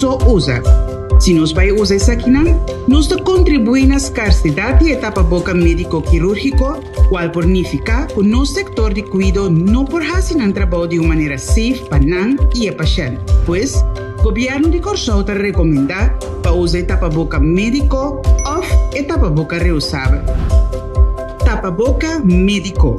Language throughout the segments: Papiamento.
so usa. Si nos bai usa esakinan, nos ta kontribuí na skarsedat di e tapaboka médiko kirúrgiko, kual por nifiká ku nos sektor di kuido no por hasi nan trabou di un manera safe pa nan i e pashènt. Pues, Gobièrnu di Kòrsou ta rekomendá pa usa e tapaboka médiko òf e tapaboka reusabel. Tapaboka médiko.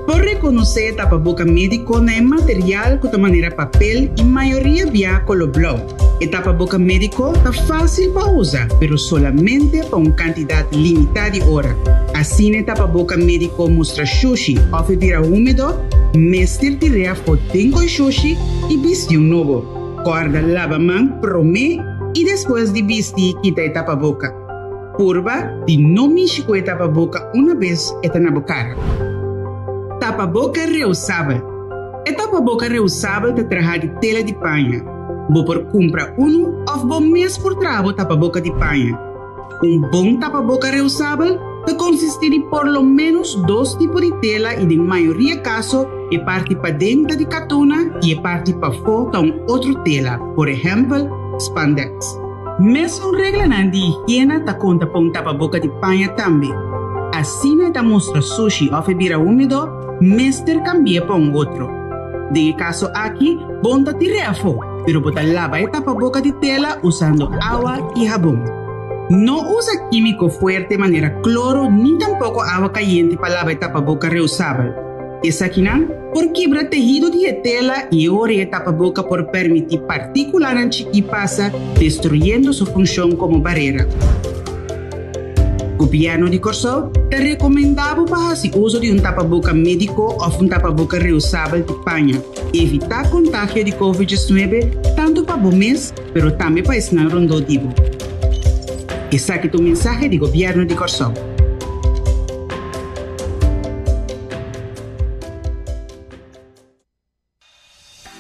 Por rekonosé e tapaboka médiko na e material ku ta manera papel i mayoria bia kolo blou. E tapaboka médiko ta fásil pa usa, pero solamente pa un kantidat limitá di ora. Asina e tapaboka médiko mustra shushi òf e bira húmedo, mester tir'é afó den koi shushi i bisti un nobo. Kòrda laba man promé i despues di bisti kita e tapaboka. Purba di no mishi ku e tapaboka una bes e ta na bo kara. Tapaboka reusabel. E tapaboka reusabel ta traha di tela di paña. Bo por kumpra unu òf bo mes por traha bo tapaboka di paña. Un bon tapaboka reusabel ta konsistí di por lo ménos dos tipo di tela i den mayoria kaso e parti paden ta di katuna i e parti pafó ta un otro tela, por ehèmpel, spandex. Mesun reglanan di higiena ta konta pa un tapaboka di paña tambe. Asina e ta mustra sushi òf e bira húmedo, mester kambi'é pa un otro. Den e kaso aki, bon ta tir'é afó, pero bo ta laba e tapaboka di tela usando awa i habon. No usa kímiko fuerte manera kloro ni tampoko awa kayente pa laba e tapaboka reusabel. Esakinan por kibra tehido di e tela i e ora e tapaboka por permití partíkulanan chikí pasa, destruyendo su funshon komo barera. Gobièrnu di Kòrsou ta rekomendá bo pa hasi uso di un tapaboka médiko òf un tapaboka reusabel di paña. Evitá kontagio di Covid 19 tantu pa bo mes pero tambe pa esnan rondó di bo. Esaki ta un mensahe di Gobièrnu di Kòrsou.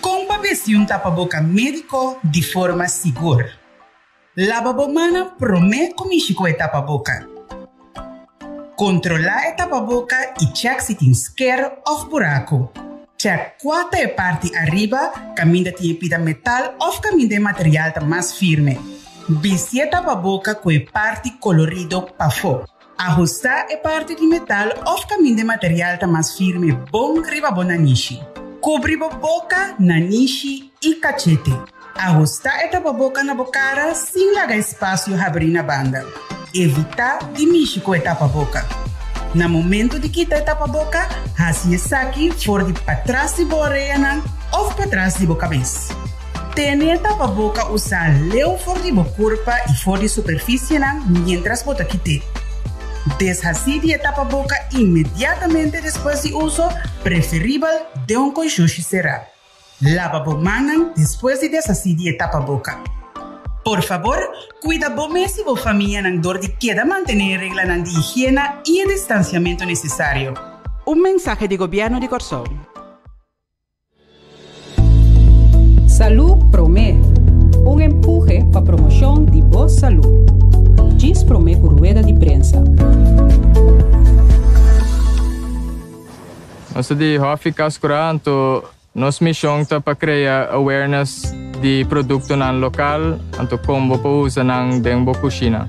Kon pa bisti un tapaboka médiko di forma sigur? Laba bo mannan promé ku mishi ku e tapaboka. Kontrolá e tapaboka i chèk si tin sker òf buraku. Chèk kua ta e parti ariba kaminda tin e pida metal òf kaminda e material ta mas firme. Bisti e tapaboka ku e parti kolorido pafó. Ahustá e parti di metal òf kaminda e material ta mas firme bon riba bo nanishi. Kubri bo boka, nanishi i kachete. Ahustá e tapaboka na bo kara sin laga espasio habrí na banda. Evitá di mishi ku e tapaboka. Na momento di kita e tapaboka, hasi esaki for di patras di bo oreanan òf patras di bo kabes. Tene e tapaboka usá leu for di bo kurpa i for di superfisienan miéntras bo ta kit'é. Deshasí di e tapaboka inmediatamente despues di uso, preferibel den un konshushi será. Laba bo mannan despues di deshasí di e tapaboka. Por fabor, kuida bo mes i bo famianan dor di keda mantené e reglanan di higiena i e distansiamentu nesesario. Un mensahe di Gobièrnu di Kòrsou. Salú Promé, un empuhe pa promoshon di bo salú. Djis promé ku rueda di prensa. Nos ta di Hòfi Kas Kurá, anto nos mishon ta pa krea awareness di produktonan lokal anto kon bo por usa nan den bo kushina.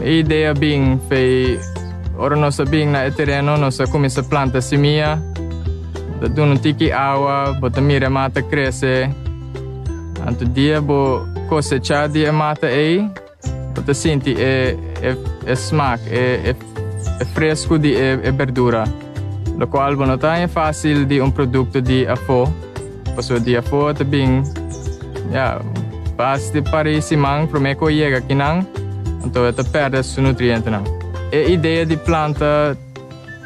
E idea bin fei ora nos a bin na e tereno nos a kuminsá planta simia. Ta duna un tiki awa, bo ta mira e mata krese. Anto dia bo kosechá di e mata ei, bo ta sinti e e e smak, e e e fresku di e e berdura. Lokual bo no ta haña fásil di un produkto di afó, pasobra di afó ta bin, ya, bas di par di siman promé ku e yega akinan, anto e ta pèrdè su nutrientenan. E idea di planta.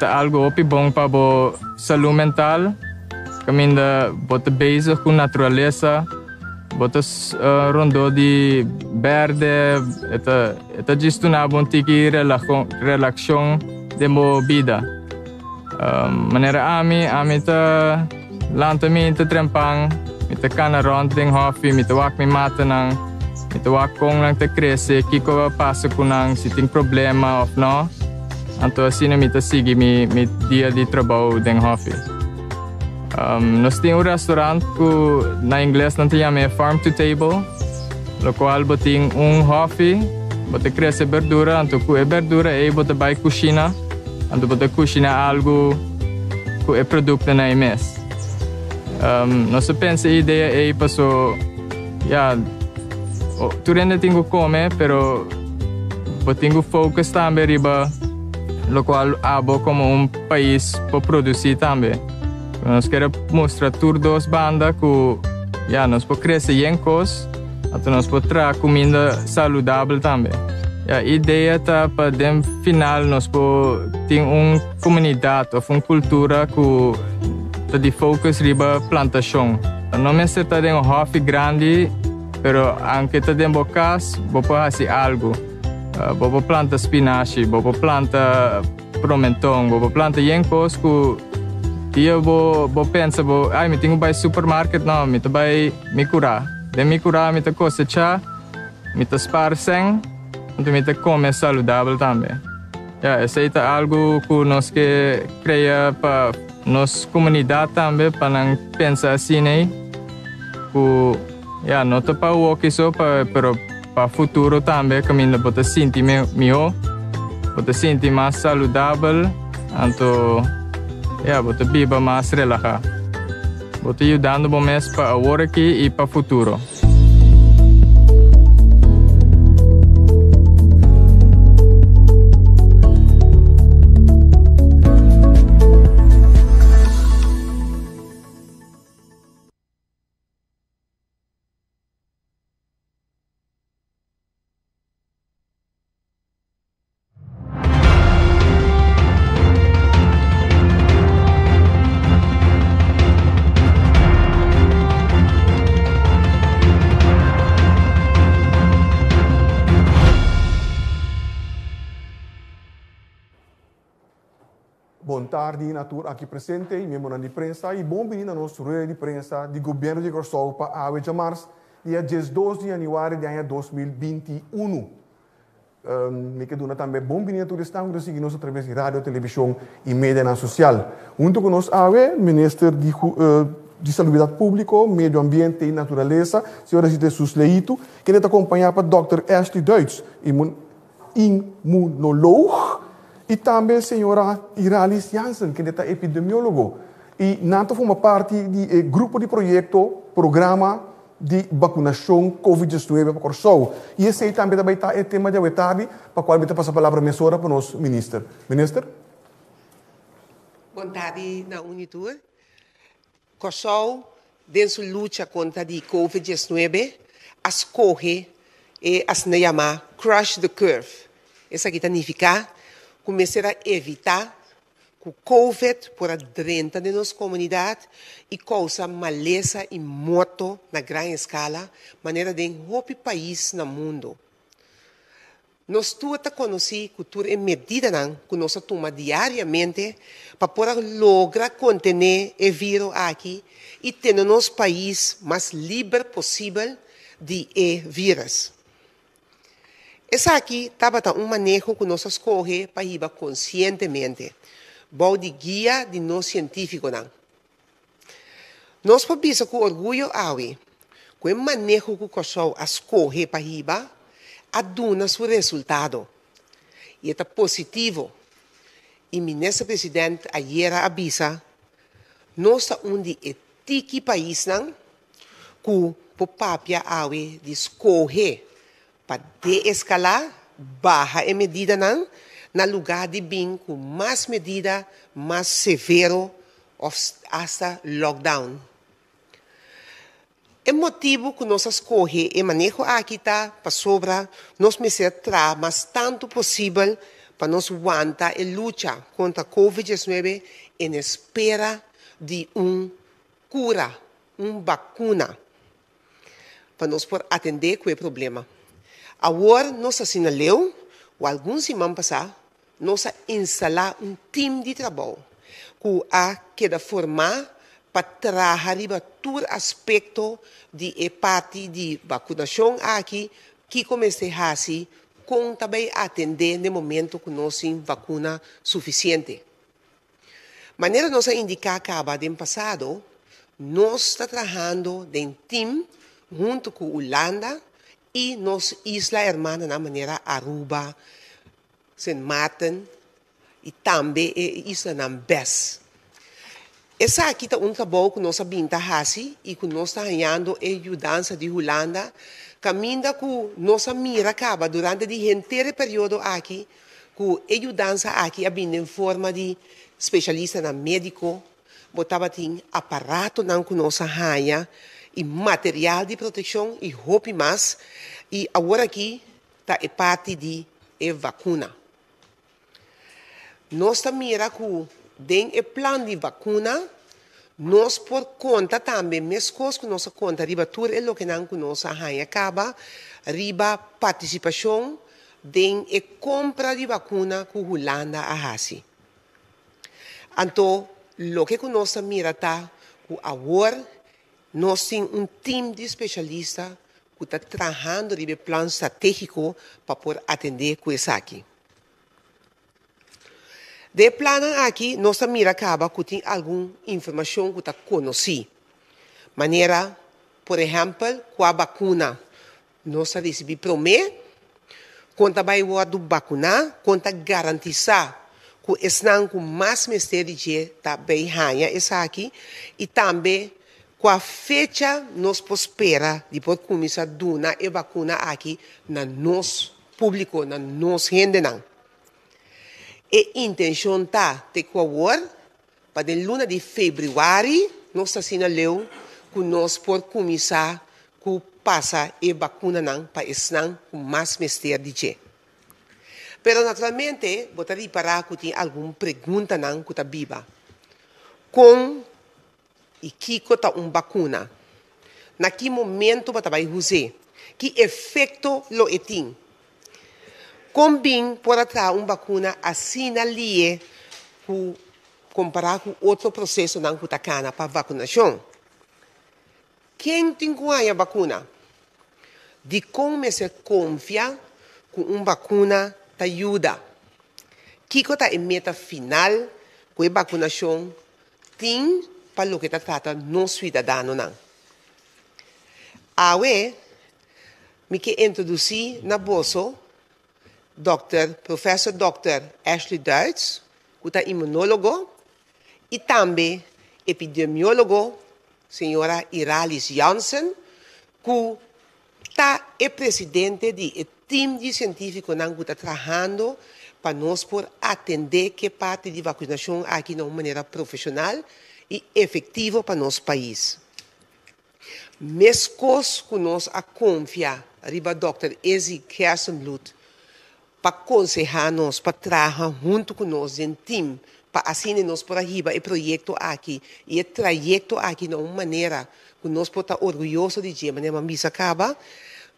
Ta algo hopi bon pa bo salú mental, kaminda bo ta bezig ku naturalesa, bo ta rondó di bèrdè, e ta e ta djis duna bo un tiki relakshon den bo bida. Manera ami, ami ta lanta mi ta trempan, mi ta kana rònt den hòfi, mi ta wak mi matanan, mi ta wak kon nan ta krese, kiko a pasa ku nan, si tin problema òf nò. Anto asina mi ta sigui mi mi dia di trabou den hòfi. Nos tin un restaurant ku na ingles nan ta yama e farm to table. Lokual bo tin un hòfi, bo ta krese berdura, anto ku e berdura ei bo ta bai kushina, anto bo ta kushina algu ku e produktonan ei mes. Nos a pensa e idea ei paso ya tur hende tin ku kome, pero bo tin ku focus tambe riba lokual abo komo un pais por produsí tambe. Nos kere mustra tur dos banda ku ya nos por krese yen kos, anto nos por traha kuminda saludabel tambe. Ya idea ta pa den final nos por tin un komunidat òf un kultura ku ta di focus riba plantashon. No mester ta den un hòfi grandi, pero anke ta den bo kas bo por hasi algu. Bo por planta spinashi, bo por planta Promenton, bo por planta yen kos ku dia bo bo pensa bo ai mi tin ku bai supermarket no mi ta bai mi kurá. Den mi kurá mi ta kosechá, mi ta spar sèn, anto mi ta kome saludabel tambe. Ya, esei ta algu ku nos ke krea pa nos komunidat tambe pa nan pensa asin'ei ku ya no ta pa awoki so pa pero Pa futuro tambe kaminda bo ta sinti mihó, bo ta sinti mas saludabel, anto ya bo ta biba mas relahá. Bo ta yudando bo mes pa awor aki i pa futuro. Bon tardi na tur aki presente y miembronan di prensa y bon bini na nos rueda di prensa di Gobierno di Corsou pa awe djamars dia 12 di januari di aña 2021. Mi ke duna tambe bon bini na tur esnan ku ta sigui nos atraves di radio, television y medianan social. Hunto ku nos awe Minister di di Salubridat Publico, Medio Ambiente y Naturalesa, señor Rashid Jesus Leito, kende ta acompaña pa Dòkter Ashley Duits, inmunoloog y tambe señora Iralis Jansen kende ta epidemiologo y nan ta forma parti di e grupo di proyecto programa di vacunacion Covid 19 pa Corsou y esey tambe ta bay ta e tema di awe tardi pa cual mi ta pasa palabra mesora pa nos minister. Minister. Bon tardi na un y tur. Kòrsou den su lucha kontra di Covid 19 a skohe e asina yamá crush the curve. Esaki ta nifiká ku mester a evitá ku Covid por a drenta den nos komunidat i kousa malesa i morto na gran eskala manera den hopi pais na mundu. Nos tur ta konosí ku tur e medidanan ku nos a tuma diariamente pa por a logra kontené e viro aki i tene nos pais mas liber posibel di e vírus. Esaki tabata un maneho ku nos a skohe pa hiba konsientemente, bou di guia di nos sientífikonan. Nos por bisa ku orguyo awe ku e maneho ku Kòrsou a skohe pa hiba a duna su resultado i e ta positivo i Minister President ayera a bisa nos ta un di e tiki paisnan ku por papia awe di skohe pa deeskalá, baha e medidanan, na lugá di bin ku mas medida mas severo òf asta lockdown. E motibu ku nos a skohe e maneho aki ta pasobra nos mester traha mas tantu posibel pa nos wanta e lucha kontra Covid 19 en espera di un kura, un bakuna. pa nos por atendé ku e problema. Awor nos asina leu ku algun siman pasá nos a instalá un tim di trabou ku a keda formá pa traha riba tur aspekto di e parti di bakunashon aki, kiko mester hasi, kon ta bai atendé n'e momento ku nos tin bakuna sufisiente. Manera nos a indiká kaba den pasado, nos ta trahando den tim huntu ku Hulanda i nos isla hermananan manera Aruba, Sint Maarten i tambe e islanan bes. Esaki ta un trabou ku nos a bin ta hasi i ku nos ta hañando e yudansa di Hulanda, kaminda ku nos a mira kaba durante di henter e periodo aki ku e yudansa aki a bin den forma di spesialistanan médiko, bo tabatin aparatonan ku nos a haña i material di protekshon i hopi mas i aworakí ta e parti di e vakuna. Nos ta mira ku den e plan di vakuna nos por konta tambe meskos ku nos a konta riba tur e lokenan ku nos a haña kaba riba partisipashon den e kompra di vakuna ku Hulanda a hasi. Anto loke ku nos ta mira ta ku awor nos tin un tim di spesialista ku ta trahando riba e plan stratégiko pa por atendé ku esaki. Den e plannan aki nos ta mira kaba ku tin algun informashon ku ta konosí, manera por ehèmpel kua bakuna nos ta risibí promé, kon ta bai wòrdu bakuná, kon ta garantisá ku esnan ku mas mester di dje ta bai haña esaki i tambe kua fecha nos por spera di por kuminsá duna e bakuna aki na nos públiko, na nos hendenan. E intenshon ta te ku awor pa den luna di febrüari nos ta asina leu ku nos por kuminsá ku pasa e bakunanan pa esnan ku mas mester di dje. Pero naturalmente bo ta ripará ku tin algun preguntanan ku ta biba. Kon i kiko ta un bakuna? Na ki momento bo ta bai us'é? Ki efekto lo e tin? Kon bin por a traha un bakuna asina lie ku kompará ku otro prosesonan ku ta kana pa vakunashon? Ken tin ku haña bakuna? Dikon mester konfia ku un bakuna ta yuda? Kiko ta e meta final ku e bakunashon tin pa loke ta trata nos suidadanonan? Awe mi ke introdusí na boso Dòkter Professor Dòkter Ashley Duits ku ta imunólogo i tambe epidemiólogo señora Iralis Jansen ku ta e presidente di e tim di sientífikonan ku ta trahando pa nos por atendé ke parti di vakunashon aki na un manera profeshonal i efektivo pa nos pais. Meskos ku nos a konfia riba Dòkter Izzy Gerstenbluth pa konsehá nos pa traha huntu ku nos den tim pa asina nos por a hiba e proyekto aki i e trayekto aki na un manera ku nos por ta orguyoso di dje, manera mi a bisa kaba.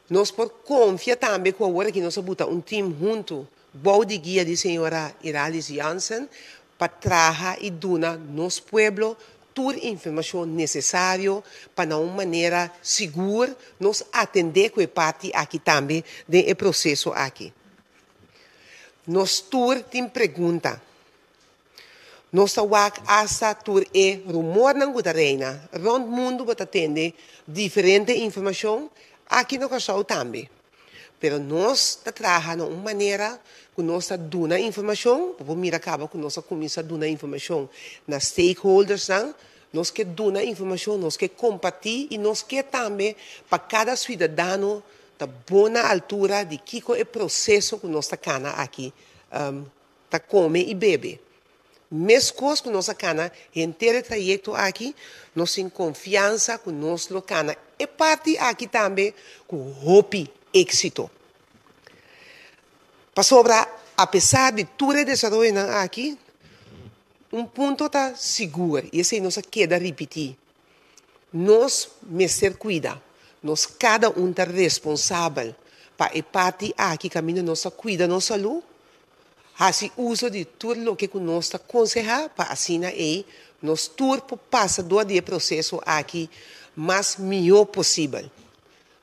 Nos por konfia tambe ku awor aki nos a buta un tim huntu bou di guia di señora Iralis Jansen pa traha i duna nos pueblo tur informashon nesesario pa na un manera sigur nos atendé ku e parti aki tambe den e proseso aki. Nos tur tin pregunta. Nos ta wak asta tur e rumornan ku ta reina rònt mundu bo ta tende diferente informashon, aki na Kòrsou tambe. Pero nos ta traha na un manera ku nos ta duna informashon, bo por mira kaba ku nos a kuminsá duna informashon na stakeholdersnan, nos ke duna informashon, nos ke kompartí i nos ke tambe pa kada suidadano ta bon na altura di kiko e proseso ku nos ta kana aki ta kome i bebe. Meskos ku nos a kana henter e trayekto aki, nos tin konfiansa ku nos lo kana e parti aki tambe ku hopi éksito. Pasobra apesar di tur e desaroyonan aki, un punto ta sigur i esei nos a keda ripití, Nos mester kuida. Nos kada un ta responsabel pa e parti aki kaminda nos ta kuida nos salú, hasi uso di tur loke ku nos ta konsehá pa asina ei nos tur por pasa dor di e proseso aki mas mihó posibel.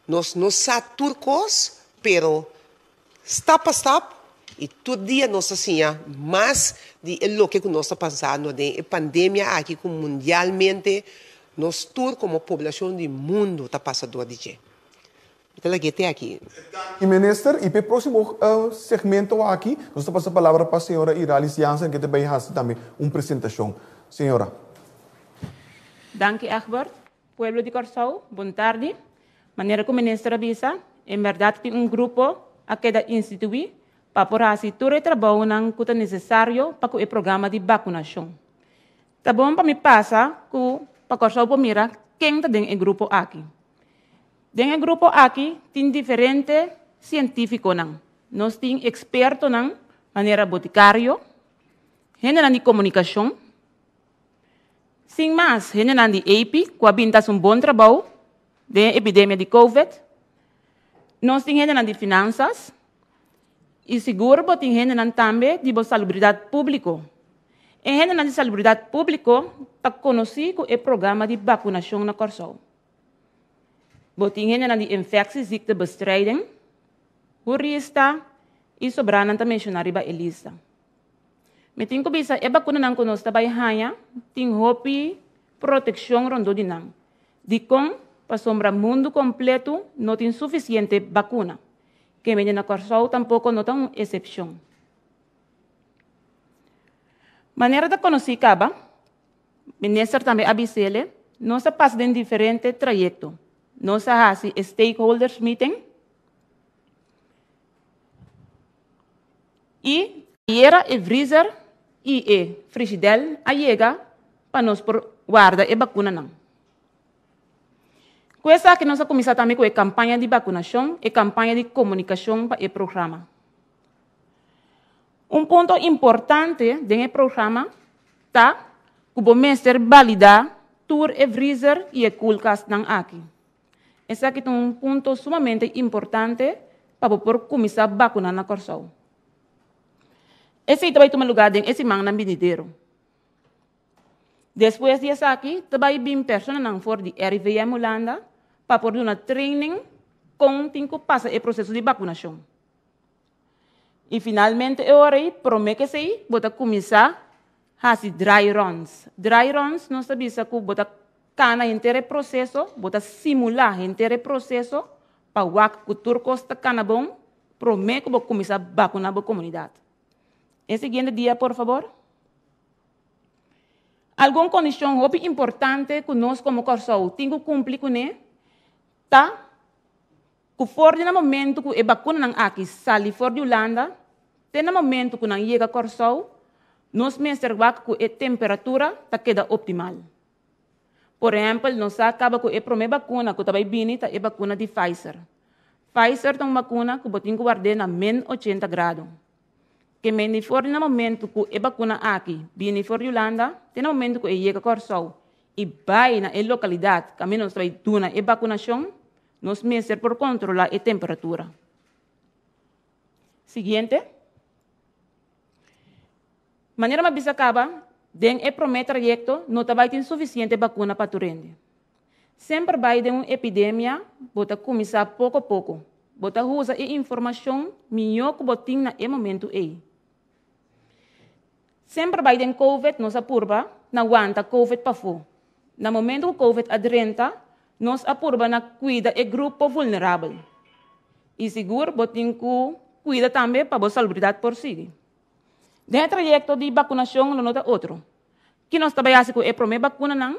Nos no sa tur kos, pero Stap pa stap i tur dia nos ta siña mas di e loke ku nos ta pasando den e pandemia aki ku mundialmente nos tur komo poblashon di mundu ta pasa dor di dje. Mi ta lag'é te aki. Danki Minister. Y p'e proximo segmento aki nos ta pasa palabra pa señora Iralis Jansen ke ta bay haci tambe un presentacion. Señora. Danki Egbert. Pueblo di Kòrsou, bon tardi. Manera ku Minister a bisa, en bèrdat tin un grupo a keda instituí pa por hasi tur e trabounan ku ta nesesario pa ku e programa di bakunashon. Ta bon pa mi pasa ku pa Kòrsou por mira ken ta den e grupo aki. Den e grupo aki tin diferente sientífikonan. Nos tin ekspertonan manera botikario, hendenan di komunikashon, sin mas hendenan di AP ku a bin ta hasi un bon trabou den e epidemia di covid. Nos tin hendenan di finansas i sigur bo tin hendenan tambe di bo salubridat públiko. E hendenan di salubridat públiko ta konosí ku e programa di bakunashon na Kòrsou. Bo tin hendenan di infectieziektebestrijding, hurista i sobranan ta menshoná riba e lista. Mi tin ku bisa e bakunanan ku nos ta bai haña tin hopi protekshon rondó di nan. Dikon? Pasobra mundu kompletu no tin sufisiente bakuna. Ke mende na Kòrsou tampoko no ta un esepshon. Manera ta konosí kaba, Minister tambe a bis'ele, nos a pasa den diferente trayekto. Nos a hasi e stakeholders meeting i ayera e vriezer i e frigidel a yega pa nos por warda e bakunanan. Ku esaki nos a kuminsá tambe ku e kampaña di bakunashon, e kampaña di komunikashon pa e programa. Un punto importante den e programa ta ku bo mester balidá tur e vriezer i e koelkastnan aki. Esaki ta un punto sumamente importante pa bo por kuminsá bakuná na Kòrsou. Esei ta bai tuma lugá den e simannan binidero. Despues di esaki ta bai bin personanan for di RIVM Hulanda pa por duna training kon tin ku pasa e proseso di bakunashon. I finalmente e ora ei, promé ku esei, bo ta kuminsá hasi dry runs. Dry runs nos ta bisa ku bo ta kana henter e proseso, bo ta simulá henter e proseso pa wak ku tur kos ta kana bon promé ku bo kuminsá bakuná bo komunidat. E siguiente dia por fabor. Algun kondishon hopi importante ku nos komo Kòrsou tin ku kumpli kuné ta. Ku for di na momentu ku e bakunanan aki sali for di Hulanda te na momentu ku nan yega Kòrsou, nos mester wak ku e temperatura ta keda optimal. Por ehèmpel, nos sa kaba ku e promé bakuna ku ta bai bini ta e bakuna di Pfizer. Pfizer ta un bakuna ku bo tin ku ward'é na min ochenta grado. Ke mende for di na momentu ku e bakuna aki bini for di Hulanda te na momentu ku e yega Kòrsou i bai na e lokalidat kaminda nos ta bai duna e bakunashon, Nos mester por controla e temperatura. Siguiente. Manera m'a bisa caba, den e prome trayecto no ta bay tin suficiente vacuna pa tur hende. Semper bay den un epidemia bo ta cuminsa poco poco. Bo ta usa e informacion miyo cu bo tin na e momento ey. Semper bay den covid nos a purba na wanta covid pafo. Na momento cu covid a drenta, nos a purba na cuida e grupo vulnerabel. Y sigur bo tin cu cuida tambe pa bo salubridad por sigui. Den e trayecto di vacunacion lo no ta otro. Ki nos ta bay haci cu e prome vacunanan?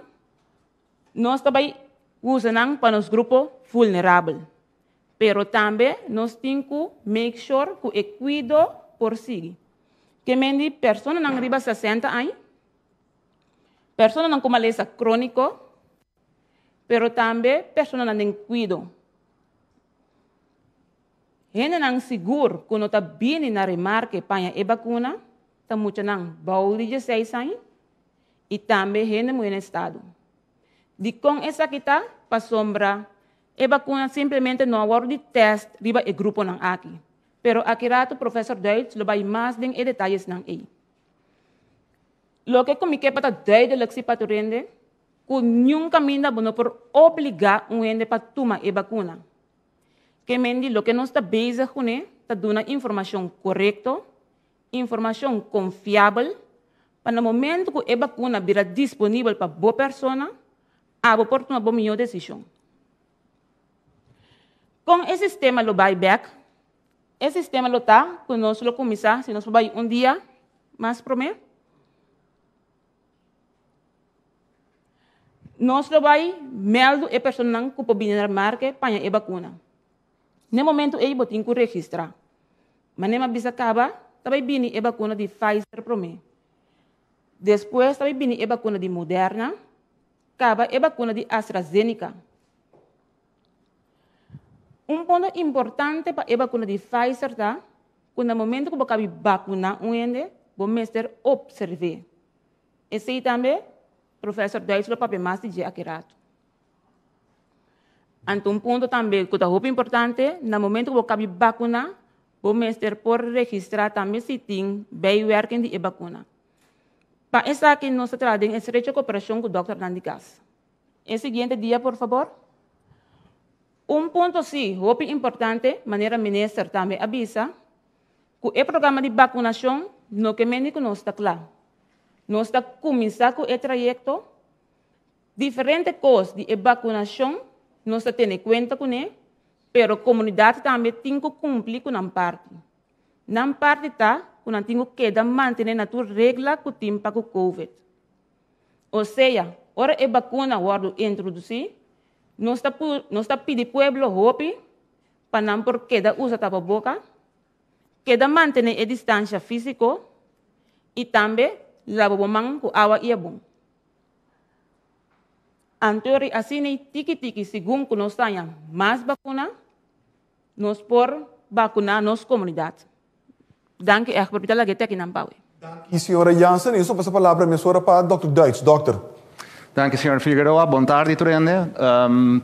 Nos ta bay usa nan pa nos grupo vulnerabel. Pero tambe nos tin cu make sure cu e cuido por sigui. Ke men di personanan riba 60 aña, Personanan ku malesa króniko, pero tambe personanan den kuido. Hendenan sigur ku no ta bini na remarke paña e bakuna ta muchanan bou di dieseis aña i tambe hende muhé na estado. Dikon esaki ta? Pasobra e bakuna simplemente no a wòrdu di tèst riba e gruponan aki. Pero aki ratu Professor Duits lo bai mas den e detayesnan ei. Loke ku mi ke pa ta duidelijk si pa tur hende, ku niun kaminda bo no por obligá un hende pa tuma e bakuna. Ke men di loke nos ta bezig kuné ta duna informashon korekto, informashon konfiabel, pa na momento ku e bakuna bira disponibel pa bo persona, abo por tuma bo mihó desishon. Kon e sistema lo bai bèk? E sistema lo ta ku nos lo kuminsá, si nos por bai un dia mas promé, nos lo bai mèldu e personanan ku por bini na marke paña e bakuna. Na e momentu ei bo tin ku registrá. Manera mi a bisa kaba, ta bai bini e bakuna di Pfizer promé. Despues ta bai bini e bakuna di Moderna, kaba e bakuna di AstraZeneca. Un punto importante pa e bakuna di Pfizer ta ku na momento ku bo kabi bakuná un hende, bo mester opserv'é. Esei tambe Professor Duits lo papia mas di dje aki ratu. Anto un punto tambe ku ta hopi importante, na momento ku bo kabi bakuná, bo mester por registrá tambe si tin bijwerking di e bakuna. Pa esaki nos ta traha den estrecho koperashon ku dòkternan di kas. E siguiente dia por fabor. Un punto si hopi importante, manera minister tambe a bisa, ku e programa di bakunashon no ke mende ku nos ta kla. Nos ta kuminsá ku e trayekto, diferente kos di e bakunashon nos ta tene kuenta kuné, pero komunidat tambe tin ku kumpli ku nan parti. Nan parti ta ku nan tin ku keda mantené na tur regla ku tin pa ku covid. Osea, ora e bakuna wòrdu introdusí, nos ta nos ta pidi pueblo hopi pa nan por keda usa tapaboka, keda mantené e distansha físiko i tambe laba bo man ku awa i abon. Anto asina tiki tiki segun ku nos haña mas bakuna, nos por bakuná nos komunidat. Danki Egbert, mi ta laga e tekinan pa awe. Danki señora Jansen, i so pasa palabra mesora pa Dòkter Duits. Dòkter. Danki señor Figueroa, bon tardi tur hende.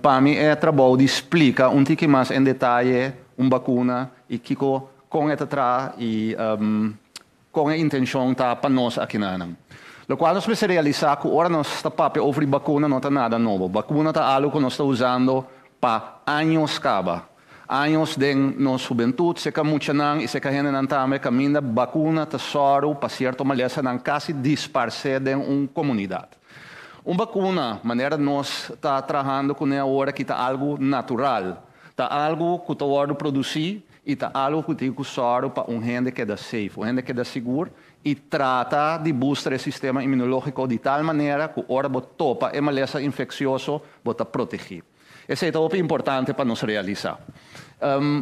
Pa mi e trabou di splika un tiki mas en detaye un bakuna i kiko kon e ta traha i kon e intenshon ta pa nos akinanan. Lokual nos mester realisá ku ora nos ta papia over di bakuna no ta nada nobo. Bakuna ta algu ku nos ta usando pa años kaba. Años den nos hubentut, seka muchanan i seka hendenan tambe, kaminda bakuna ta sòru pa sierto malesanan kasi disparsé den un komunidat. Un bakuna, manera nos ta trahando kuné awor aki, ta algu natural. Ta algu ku ta wòrdu produsí i ta algu ku tin ku sòru pa un hende keda safe, un hende keda sigur i trata di booster e sistema imunológiko di tal manera ku ora bo topa e malesa infeksioso bo ta protegí. Esei ta hopi importante pa nos realisá.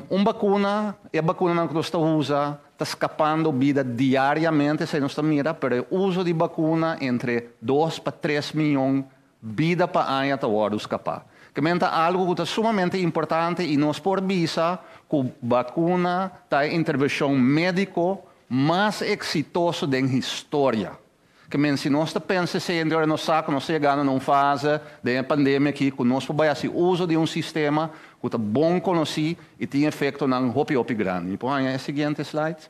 Un bakuna, e bakunanan ku nos ta usa ta skapando bida diariamente, esei nos ta mira, pero e uso di bakuna entre dos pa tres mion bida pa aña ta wòrdu skapá. Ke men ta algu ku ta sumamente importante i nos por bisa ku bakuna ta e intervenshon médiko mas eksitoso den historia. Ke men si nos ta pensa esei ente ora nos sa ku nos ta yegando na un fase den e pandemia aki ku nos por bai hasi uso di un sistema ku ta bon konosí i tin efektonan hopi hopi grandi. Mi por haña e siguiente slide?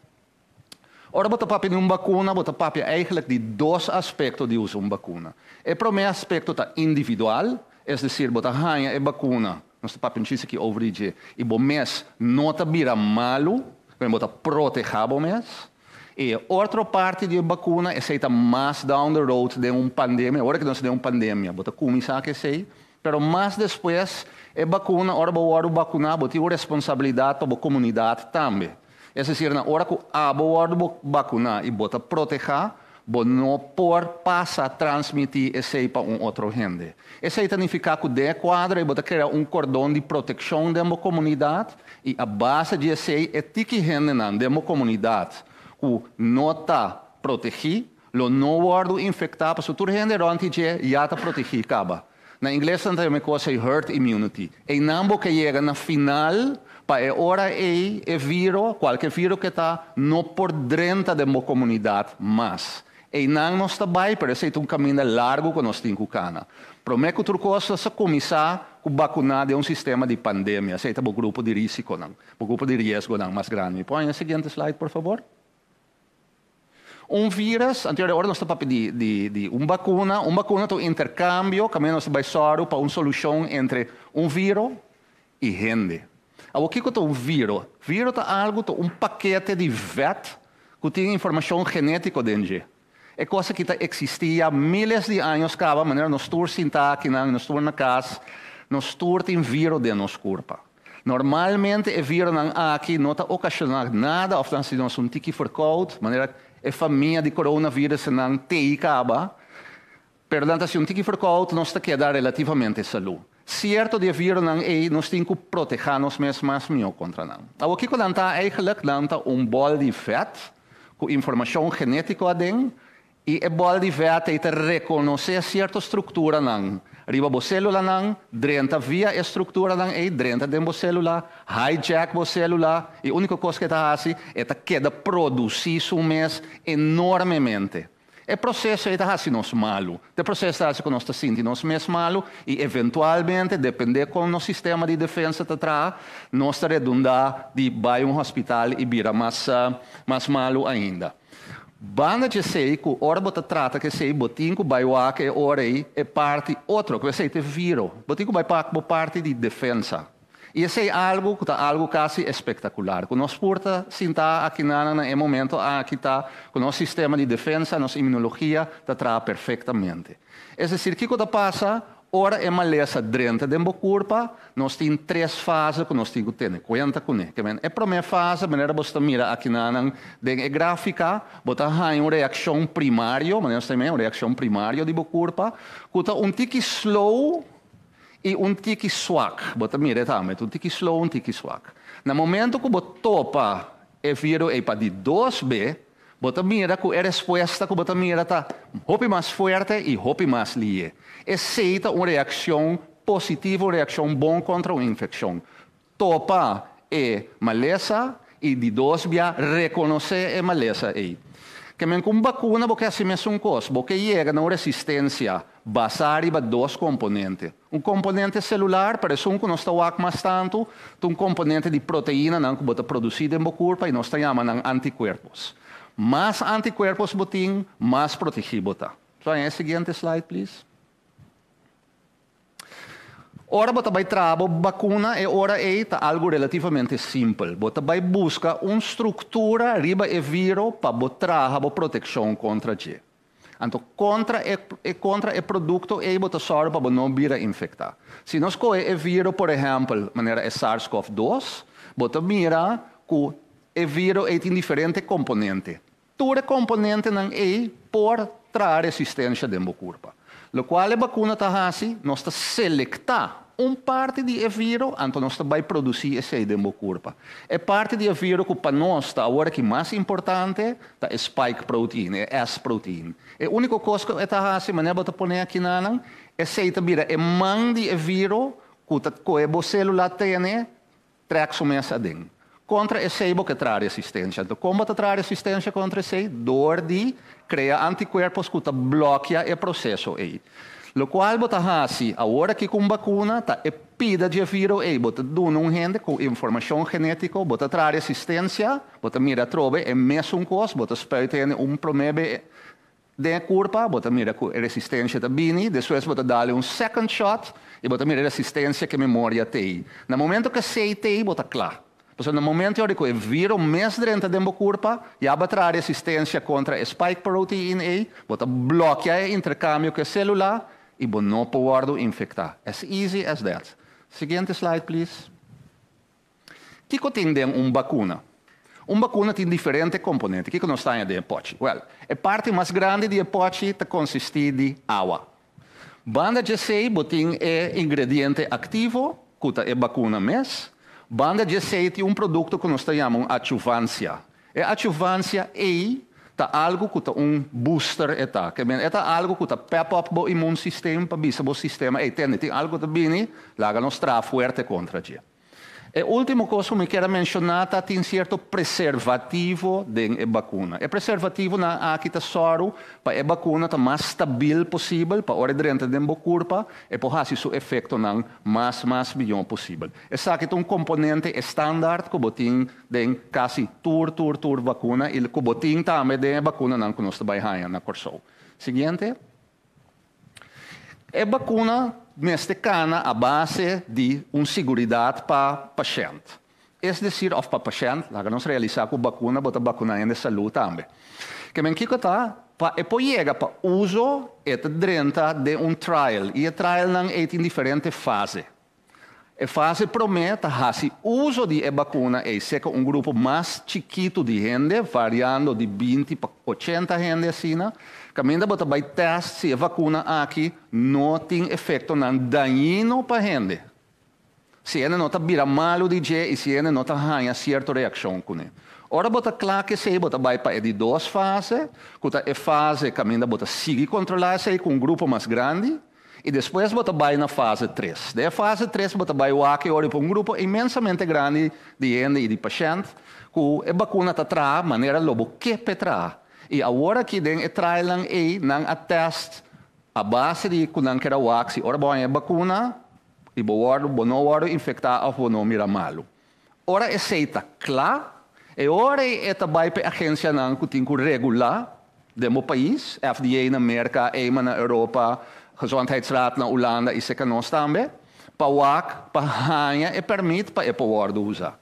Ora bo ta papia di un bakuna bo ta papia eigentlik di dos aspekto di usa un bakuna. E promé aspekto ta individual, es desir bo ta haña e bakuna, nos ta papia un chis aki over di dje, i bo mes no ta bira malu, bo ta protehá bo mes. E otro parti di e bakuna, esei ta mas down the road den un pandemia, ora ku nos ta den un pandemia bo ta kuminsá ku esei, pero mas despues e bakuna, ora bo wòrdu bakuná bo tin un responsabilidat pa bo komunidat tambe. Es desir, na ora ku abo wòrdu bakuná i bo ta protehá, bo no por pasa transmití esei pa un otro hende. Esei ta nifiká ku den e kuadro ei bo ta krea un kordon di protekshon den bo komunidat i a base di esei e tiki hendenan den bo komunidat ku no ta protegí lo no wòrdu infektá pasobra tur hende rònt di dje ya ta protegí kaba. Na ingles nan ta yama e kos ei herd immunity. Einan bo ke yega na final pa e ora ei e viro, kualke viro ke ta, no por drenta den bo komunidat mas. Einan nos ta bai, pero esei ta un kaminda largu ku nos tin ku kana. Promé ku tur kos nos a kuminsá ku bakuná den un sistema di pandemia. Esei ta bo grupo di risikonan, bo grupo di riesgonan mas grandi. Mi por haña e siguiente slide, por fabor? Un vírus, anto ora nos ta papia di di di un bakuna, un bakuna ta un interkambio kaminda nos ta bai sòru pa un solushon entre un viro i hende. Awor kiko ta un viro? Viro ta algu, ta un pakete di vèt ku tin informashon genétiko den dje. E kos aki ta eksistí ya míles di años kaba, manera nos tur sintá akinan, nos tur na kas, nos tur tin viro den nos kurpa. Normalmente e virusnan aki no ta okashoná nada òf ta hasi nos un tiki verkoud, manera e famia di coronavirusnan t'ei kaba, pero nan ta hasi un tiki verkoud, nos ta keda relativamente salú. Sierto di e virusnan ei nos tin ku protehá nos mes mas mihó kontra nan. Awor kiko nan ta eigenlijk? Nan ta un bòl di vèt ku informashon genétiko aden I e bòl di vèt ei ta rekonosé sierto strukturanan riba bo sélulanan, drenta via e strukturanan ei, drenta den bo sélula, hijack bo sélula, i úniko kos ku e ta hasi, e ta keda produsí su mes enormemente. E proseso ei ta hasi nos malu. E proseso ta hasi ku nos ta sinti nos mes malu i eventualmente, dependé kon nos sistema di defensa ta traha, nos ta redundá di bai un hospital i bira mas mas malu ainda. Banda dje esei ku ora bo ta trata ku esei bo tin ku bai wak e ora ei e parti otro ku esei ta e viro. Bo tin ku bai pak bo parti di defensa. I esei algu ku ta algu kasi espektakular ku nos por ta sinta akinanan na e momento aki ta ku nos sistema di defensa, nos imunologia ta traha perfektamente. Es desir kiko ta pasa? Ora e malesa drenta den bo kurpa, nos tin tres fase ku nos tin ku tene kuenta kuné. Ke men, e promé fase, manera bo ta mira akinanan den e gráfika, bo ta haña un reakshon primario, manera nos ta yama, un reakshon primario di bo kurpa, ku ta un tiki slow i un tiki swak. Bo ta mira e tambe, ta un tiki slow, un tiki swak. Na momento ku bo topa e viro ei pa di dos be, Bo ta mira ku e respuesta ku bo ta mira ta hopi mas fuerte i hopi mas lié. Esei ta un reakshon positivo, un reakshon bon kontra un infekshon. Topa e malesa i di dos bia rekonosé e malesa ei. Ke men ku un bakuna bo ke hasi mesun kos, bo ke yega na un resistensia basá riba dos komponente. Un komponente selular, pero esun ku nos ta wak mas tantu, ta un komponente di proteinanan ku bo ta produsí den bo kurpa i nos ta yama nan antikuerpos. Mas antikuerpos bo tin, mas protegí bo ta. Sonia, e siguiente slide, please. Ora bo ta bai traha bo bakuna, e ora ei ta algu relativamente simpel. Bo ta bai buska un struktura riba e viro pa bo traha bo protekshon kontra dje. Anto kontra e e kontra e produkto ei bo ta sòru pa bo no bira infektá. Si nos kohe e viro por ehèmpel manera e SARS-CoV dos, bo ta mira ku e viro ei tin diferente komponente. Tur e komponentenan ei por traha resistensha den bo kurpa. Lokual e bakuna ta hasi, nos ta selektá un parti di e viro, anto nos ta bai produsí esei den bo kurpa. E parti di e viro ku pa nos ta awor aki mas importante ta e spike protein, e S-protein. E úniko kos ku e ta hasi, manera bo ta pone akinanan, esei ta bira e man di e viro ku ta kohe bo sélula tene trèk su mes aden. Kontra esei bo ke traha resistensha. Anto kon bo ta traha resistensha kontra esei? Dor di krea antikuerpos ku ta blòkia e proseso ei. Lokual bo ta hasi awor aki ku un bakuna ta e pida dje viro ei. Bo ta duna un hende ku informashon genétiko, bo ta traha resistensia, bo ta mira atrobe e mesun kos, bo ta spuit hende un promé be Den e kurpa bo ta mira ku e resistensia ta bini, despues bo ta dal e un second shot i bo ta mira e resistensia ku e memoria t'ei. Na momento ku esei t'ei bo ta kla. Pasobra na momento yori ku e viro mes drenta den bo kurpa, ya bo a traha resistensia kontra e spike protein ei, bo ta blòkia e interkambio ku e selula i bo no por wòrdu infektá. As easy as that. Siguiente slide please. Kiko tin den un bakuna? Un bakuna tin diferente komponente. Kiko nos ta haña den e pòchi? Wèl, e parti mas grandi di e pòchi ta konsistí di awa. Banda djesei bo tin e ingrediente aktivo, ku ta e bakuna mes. Banda djesei tin un produkto ku nos ta yama un achuvansia. E achuvansia ei ta algu ku ta un booster e ta. Ke men e ta algu ku ta pep up bo immuunsysteem pa bisa bo sistema, ei tende tin algu ta bini, laga nos traha fuerte kontra dje. E último kos ku mi kier a menshoná ta tin sierto preservativo den e bakuna. E preservativonan aki ta sòru pa e bakuna ta mas stabil posibel pa ora e drenta den bo kurpa e por hasi su efektonan mas mas mihó posibel. Esaki ta un komponente estandard ku bo tin den kasi tur tur tur bakuna i ku bo tin tambe den e bakunanan ku nos ta bai haña na Kòrsou. Siguiente. E bakuna mester kana a base di un siguridat pa pashènt. Es desir, òf pa pashènt, laga nos realisá ku bakuna bo ta bakuná hende salú tambe. Ke men kiko ta, pa e por yega pa uso e ta drenta den un trial i e trialnan ei tin diferente fase. E fase promé ta hasi uso di e bakuna ei serka un grupo mas chikitu di hende, variando di 20 pa 80 hende asina, kaminda bo ta bai tèst si e vakuna aki no tin efektonan dañino pa hende. Si hende no ta bira malu di dje i si hende no ta haña sierto reakshon kuné. Ora bo ta kla ku esei bo ta bai pa e di dos fase, ku ta e fase kaminda bo ta sigui kontrolá esei ku un grupo mas grandi, i despues bo ta bai na fase tres. Den e fase tres bo ta bai wak e ora pa un grupo inmensamente grandi di hende i di pashènt ku e bakuna ta traha manera lo bo ke p'e traha. I awor aki den e trialnan ei nan a tèst a base di ku nan keda wak si ora bo haña e bakuna i bo wòrdu bo no wòrdu infektá òf bo no mira malu. Ora esei ta kla, e ora ei e ta bai pa e agensianan ku tin ku regulá den bo pais, FDA na Merka, EMA na Europa, Gezondheidsraad na Hulanda i seka nos tambe, pa wak pa haña e pèrmit pa e por wòrdu usá.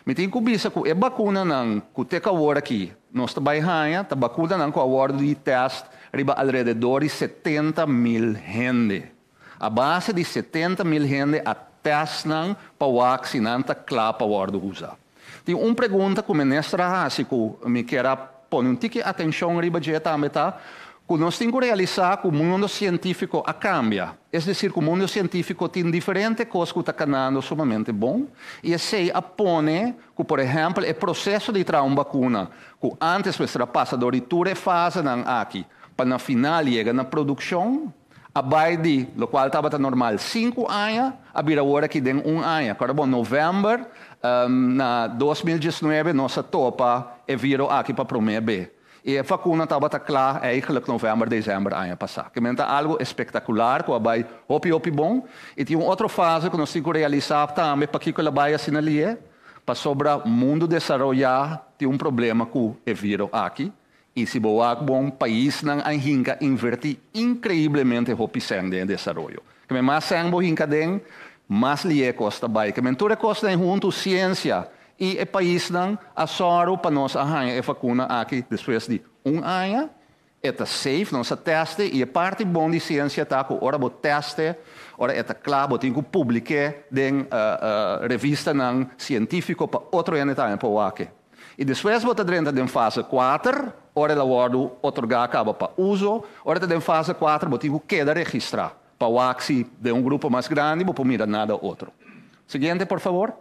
Mi tin ku bisa ku e bakunanan ku te ku awor aki nos ta bai haña ta bakunanan ku a wòrdu di tèst riba alrededor di 70.000 hende. A base di 70.000 hende a tèst nan pa wak si nan ta kla pa wòrdu usa. Tin un pregunta ku minister a hasi ku mi kier a pone un tiki atenshon riba dje tambe ta ku nos tin ku realisá ku mundu sientífiko a kambia. Es desir ku mundu sientífiko tin diferente kos ku ta kanando sumamente bon i esei a pone ku por ehèmpel e proseso di traha un bakuna ku ántes mester a pasa dor di tur e fasenan aki pa na final yega na produkshon, a bai di lokual tabata normal 5 aña, a bira awor aki den un aña. Kòrda bon, novèmber na 2019 nos a topa e viro aki pa promé be. I e vakuna tabata kla eigenlijk novèmber, desèmber aña pasá. Ke men ta algu espektakular ku a bai hopi hopi bon. I tin un otro fase ku nos tin ku realisá tambe pakiko el a bai asina lié, pasobra mundu desaroyá tin un problema ku e viro aki. I si bo wak bon, paisnan a hinka invertí inkreiblemente hopi sèn den e desaroyo. Ke men mas sèn bo hinka den, mas lié e kos ta bai. Ke men tur e kosnan huntu, siensia i e paisnan a sòru pa nos a haña e vakuna aki despues di un aña. E ta safe, nos a tèst'e i e parti bon di siensia ta ku ora bo tèst'e, ora e ta kla, bo tin ku publik'é den revistanan sientífiko pa otro hende tambe por wak e. I despues bo ta drenta den fase 4, ora el a wòrdu otorgá kaba pa uso. Ora ta den fase 4 bo tin ku keda registrá pa wak si den un grupo mas grandi bo por mira nada otro. Siguiente por fabor.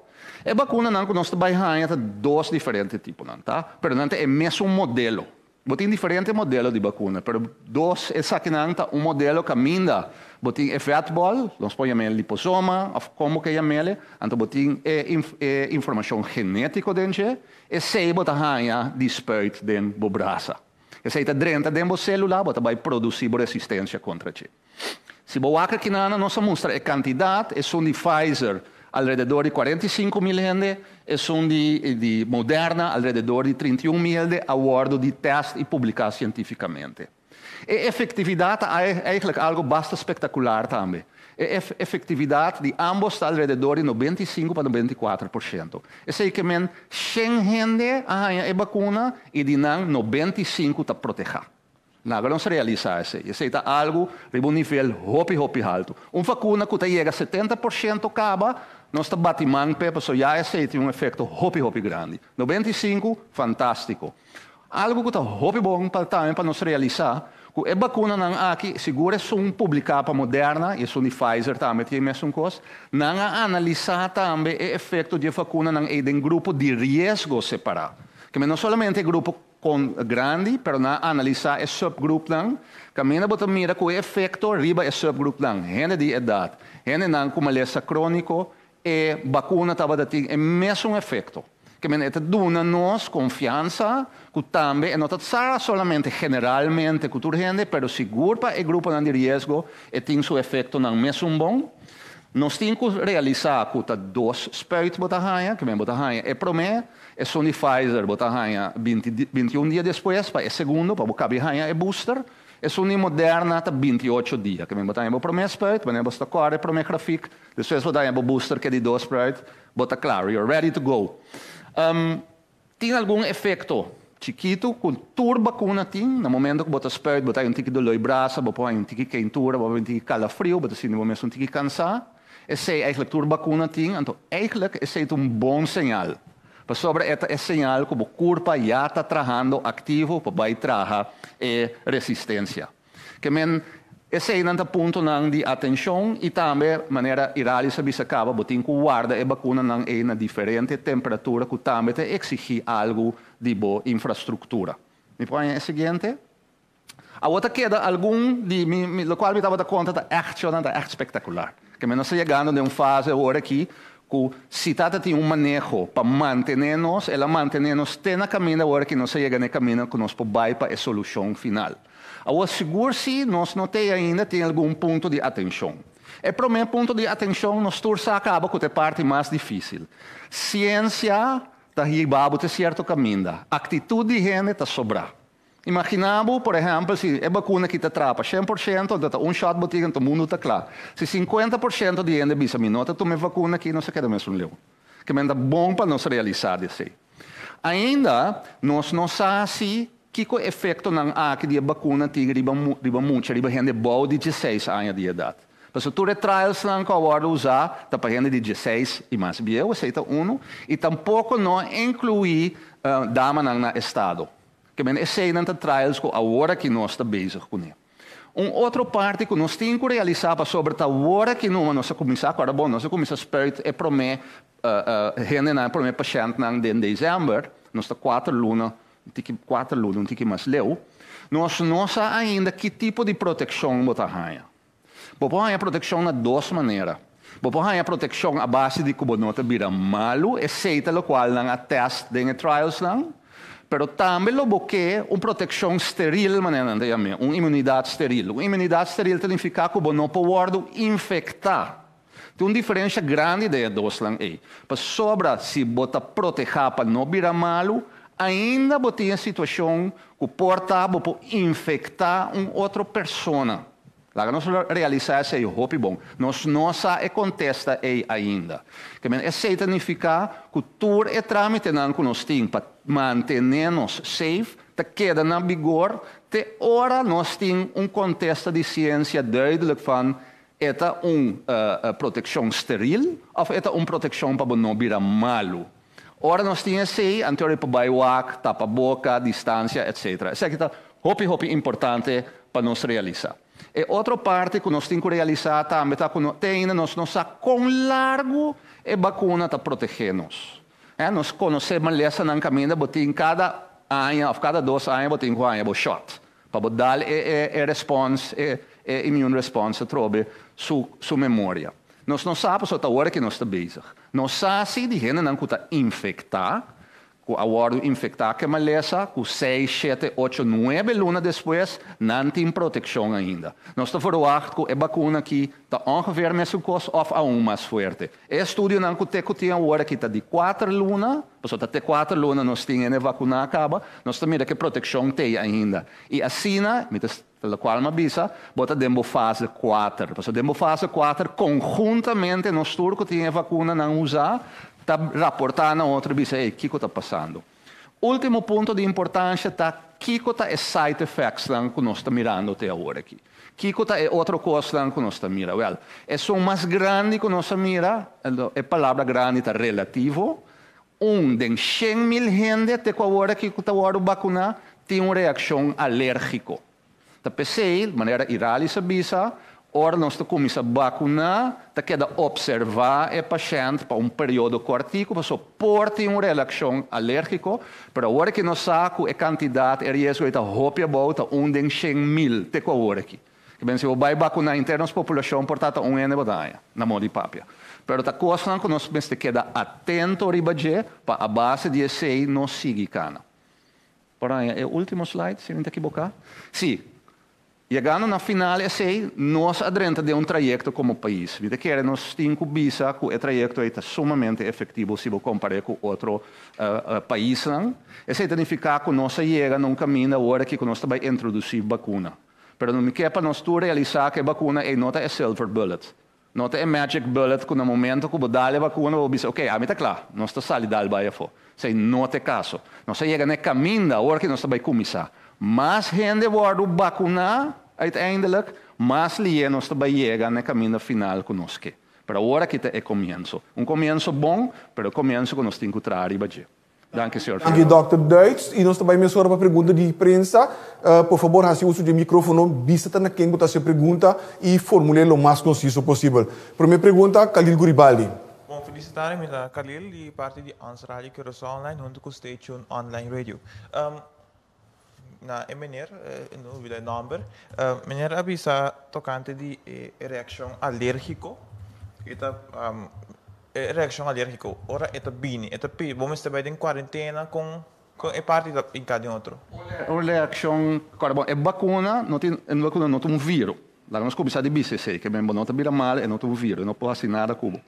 E bakunanan ku nos ta bai haña ta dos diferente tiponan, ta? Pero nan ta e mesun modelo. Bo tin diferente modelo di bakuna, pero dos esakinan ta un modelo kaminda bo tin e vetbol, nos por yam'é liposoma òf kon bo ke yam'é, anto bo tin e e informashon genétiko den dje, esei bo ta haña di spuit den bo brasa. Esei ta drenta den bo sélula, bo ta bai produsí bo resistensia kontra dje. Si bo wak akinana nos a mustra e kantidat, esun di Pfizer alrededor di 45.000 hende, esun di di Moderna alrededor di 31.000 hende a wòrdu di tèst i publiká sientífikamente. E efektividat ta eigenlijk algu basta spektakular tambe. E efektividat di ámbos ta alrededor di 95 pa 94%. Esei ke men 100 hende a haña e bakuna i di nan 95 ta protehá. Laga nos realisá esei. Esei ta algu riba un nivel hopi hopi haltu. Un vakuna ku ta yega 70% kaba, nos ta bati man p'e pasobra ya esei tin un efekto hopi hopi grandi. 95, fantástiko. Algu ku ta hopi bon pa tambe pa nos realisá ku e bakunanan aki, sigur esun publiká pa Moderna i esun di Pfizer tambe tin e mesun kos, nan a analisá tambe e efekto di e vakunanan ei den grupo di riesgo separá. Ke men no solamente e grupo kon grandi, pero nan a analisá e subgroepnan, kaminda bo ta mira ku e efekto riba e subgroepnan, hende di edat, hendenan ku malesa króniko, e bakuna tabata tin e mesun efekto. Ke men e ta duna nos konfiansa ku tambe e no ta sa solamente generalmente ku tur hende, pero sigur pa e gruponan di riesgo e tin su efektonan mesun bon. Nos tin ku realisá ku ta dos spuit bo ta haña, ke men bo ta haña e promé, esun di Pfizer bo ta haña 21 dia despues pa e segundo, pa bo kabi haña e booster. Esun di Moderna ta 28 dia, ke men bo ta haña bo promé spuit, wanneer bo sta kòrda e promé grafik, despues bo ta haña bo booster ke di dos spuit, bo ta kla, you're ready to go. Tin algun efekto chikitu ku tur bakuna tin, na momento ku bo ta spuit bo ta haña un tiki doló di brasa, bo por haña un tiki keintura, bo por haña un tiki kalafriu, bo ta sinti bo mes un tiki kansá. Esei eigenlijk tur bakuna tin, anto eigenlijk esei ta un bon señal. Pasobra e ta e señal ku bo kurpa ya ta trahando aktivo pa bai traha e resistensia. Ke men, eseinan ta puntonan di atenshon i tambe manera Iralis a bisa kaba bo tin ku warda e bakunanan ei na diferente temperatura ku tambe ta eksigí algu di bo infrastruktura. Mi por haña e siguiente? Awor ta keda algun di mi, mi lokual mi tabata konta ta ègt shownan ta ègt spektakular. Ke men nos ta yegando den un fase awor aki ku si tata tin un maneho pa mantené nos, el a mantené nos te na kaminda awor aki nos a yega na e kaminda ku nos por bai pa e solushon final. Awor sigur si nos no t'ei ainda tin algun punto di atenshon. E promé punto di atenshon nos tur sa kaba ku ta e parti mas difísil. Siensia ta hiba bo te sierto kaminda, aktitut di hende ta sobrá. Imaginá bo, por ehèmpel, si e bakuna aki ta trapa 100%, anto ta un shòt bo tin, anto mundu ta kla. Si 50% di hende bisa mi no ta tuma e vakuna aki, nos a keda mesun leu. Ke men ta bon pa nos realisá di esei. Ainda nos no sa si kiko efektonan aki di e bakuna tin riba riba mucha, riba hende bou di 16 aña di edat. Pasobra tur e trialsnan ku a wòrdu usá ta pa hende di 16 i mas bieu, esei ta unu, i tampoko no a inkluí damanan na estado. Ke men eseinan ta trials ku awor aki nos ta bezig kuné. Un otro parti ku nos tin ku realisá pasobra ta awor aki numa nos a kuminsá, kòrda bon, nos a kuminsá spuit e promé hendenan, e promé pashèntnan den desèmber, nos ta kuater luna, un tiki kuater luna, un tiki mas leu, nos no sa ainda ki tipo di protekshon bo ta haña. Bo por haña protekshon na dos manera. Bo por haña protekshon a base di ku bo no ta bira malu, esei ta lokual nan a tèst den e trialsnan. Pero tambe lo bo ke un protekshon steril, manera nan ta yam'é, un imunidat steril. Un imunidat steril ta nifiká ku bo no por wòrdu infektá. Tin un diferensha grandi den e dosnan ei. Pasobra si bo ta protehá pa no bira malu, ainda bo tin e situashon ku por ta bo por infektá un otro persona. Laga nos realisá esei hopi bon. Nos no sa e kontesta ei ainda. Ke men esei ta nifiká ku tur e trámitenan ku nos tin pa mantené nos safe ta keda na bigor te ora nos tin un kontesta di siensia duidelijk van e ta un protekshon steril òf e ta un protekshon pa bo no bira malu. Ora nos tin esei, anto por bai wak, tapa boka, distansia, etcetera. Esaki ta hopi hopi importante pa nos realisá. E otro parti ku nos tin ku realisá tambe ta ku te ainda nos no sa kon largu e bakuna ta protegé nos. Nos konosé malesanan kaminda bo tin kada aña òf kada 2 aña bo tin ku haña bo shòt pa bo dal e respons, e immune response atrobe su memoria. Nos no sa pasobra ta ora ku nos ta bezig. Nos sa si di hendenan ku ta infektá, ku a wòrdu infektá ku e malesa, ku 6, 7, 8, 9 luna despues, nan tin protekshon ainda. Nos ta verwagt ku e bakuna aki ta ongeveer mesun kos òf aun mas fuerte. E estudionan ku te ku tin awor aki ta di 4 luna, pasobra ta te 4 luna nos tin hende vakuná kaba, nos ta mira ku e protekshon t'ei ainda. I asina, mi ta lokual mi a bisa, bo ta den bo fase 4. Pasobra den bo fase 4, konhuntamente nos tur ku tin e vakunanan usá, ta raportá na otro i bisa, ei, kiko ta pasando? Último punto di importansia ta kiko ta e side effectsnan ku nos ta mirando te awor aki. Kiko ta e otro kosnan ku nos ta mira? Wèl, esun mas grandi ku nos a mira, e palabra grandi ta relativo, 1 den 100.000 hende te ku awor aki ku ta wòrdu bakuná tin un reakshon alérgiko. Ta p'esei, manera Iralis a bisa, ora nos ta kuminsá bakuná, ta keda opservá e pashènt pa un periodo kòrtiku pasobra por tin un reakshon alérgiko, pero awor aki nos sa ku e kantidat, e riesgo ei ta hopi abou, ta 1 den 100.000 te ku awor aki. Ke ben si bo bai bakuná henter nos populashon por ta ta un hende bo ta haña, na moda di papia. Pero ta kosnan ku nos mester keda atento riba dje pa a base di esei nos sigui kana. Por haña e último slide, si mi ta ekiboká. Sí, yegando na final esei, nos a drenta den un trayekto komo pais. Mi ta kere nos tin ku bisa ku e trayekto ei ta sumamente efektivo si bo kompar'é ku otro paisnan. Esei ta nifiká ku nos a yega na un kaminda awor aki ku nos ta bai introdusí bakuna. Pero no mi ke pa nos tur realisá ku e bakuna ei no ta e silver bullet. No ta e magic bullet ku na momento ku bo dal e bakuna bo bisa, ok, ami ta kla, nos ta sali dal bai afó. Esei no ta e kaso. Nos a yega na e kaminda awor ku nos ta bai kuminsá. Mas hende wòrdu bakuná uiteindelijk, mas lié nos ta bai yega na e kaminda final ku nos ke. Pero awor aki ta e komienso. Un komienso bon, pero e komienso ku nos tin ku traha riba dje. Danki, señor Danki, Figueroa. Dòkter Duits. I nos ta bai mesora pa pregunta di prensa. Por fabor hasi uso di e mikrofono, bisa ta na ken ku ta hasi e pregunta i formul'é lo mas konsiso posibel. Promé pregunta, Khalil Guribaldi. Bon felicitare, mi ta Khalil di parti di Ons Radio Curaçao Online hunto cu Stay Tuned Online Radio. Na e meneer, no olbida e nomber, meneer a bisa tocante di e reaccion alergico, e ta e reaccion alergico ora e ta bini, e ta pi bo mester bay den cuarentena con con e parti ta hinca den otro? Un reaccion, ora bon e vacuna no tin e vacuna no ta un viro, laga nos cuminsa di bisa esey, ke men bo no ta bira mal e no ta un viro, e no por haci nada cu bo.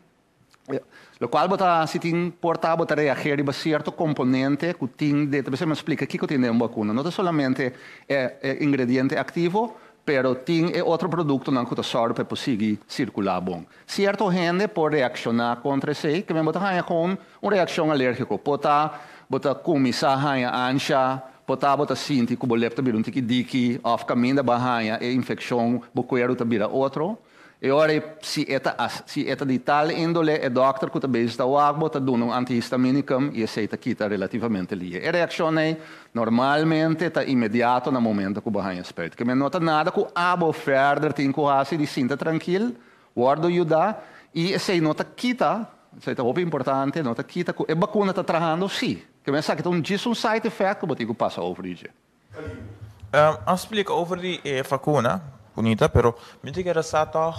Lokual bo ta hasi tin por ta bo ta reageer riba sierto komponente ku tin den, ta bisa mi a splika kiko tin den un bakuna. No ta solamente e e ingrediente aktivo, pero tin e otro produktonan ku ta sòru pa e por sigui sirkulá bon. Sierto hende por reakshoná kontra esei, ke men bo ta haña kon un reakshon alérgiko. Por ta bo ta kuminsá haña ansha, por ta bo ta sinti ku bo lep ta bira un tiki diki òf kaminda bo a haña e infekshon bo kueru ta bira otro. E ora ei, si e ta si e ta di tal índole, e dòkter ku ta bezig ta wak bo ta duna un antihistaminicum i esei ta kita relativamente lihe. E reakshon ei normalmente ta inmediato na momento ku bo haña spuit. Ke men no ta nada ku abo verder tin ku hasi di sinta trankil, wòrdu yuda i esei no ta kita, esei ta hopi importante, no ta kita ku e bakuna ta trahando sí. Ke men esaki ta un djis un side effect ku bo tin ku pasa over di dje. A splika over di e vakuna, bunita, pero mi ta kere sa tòg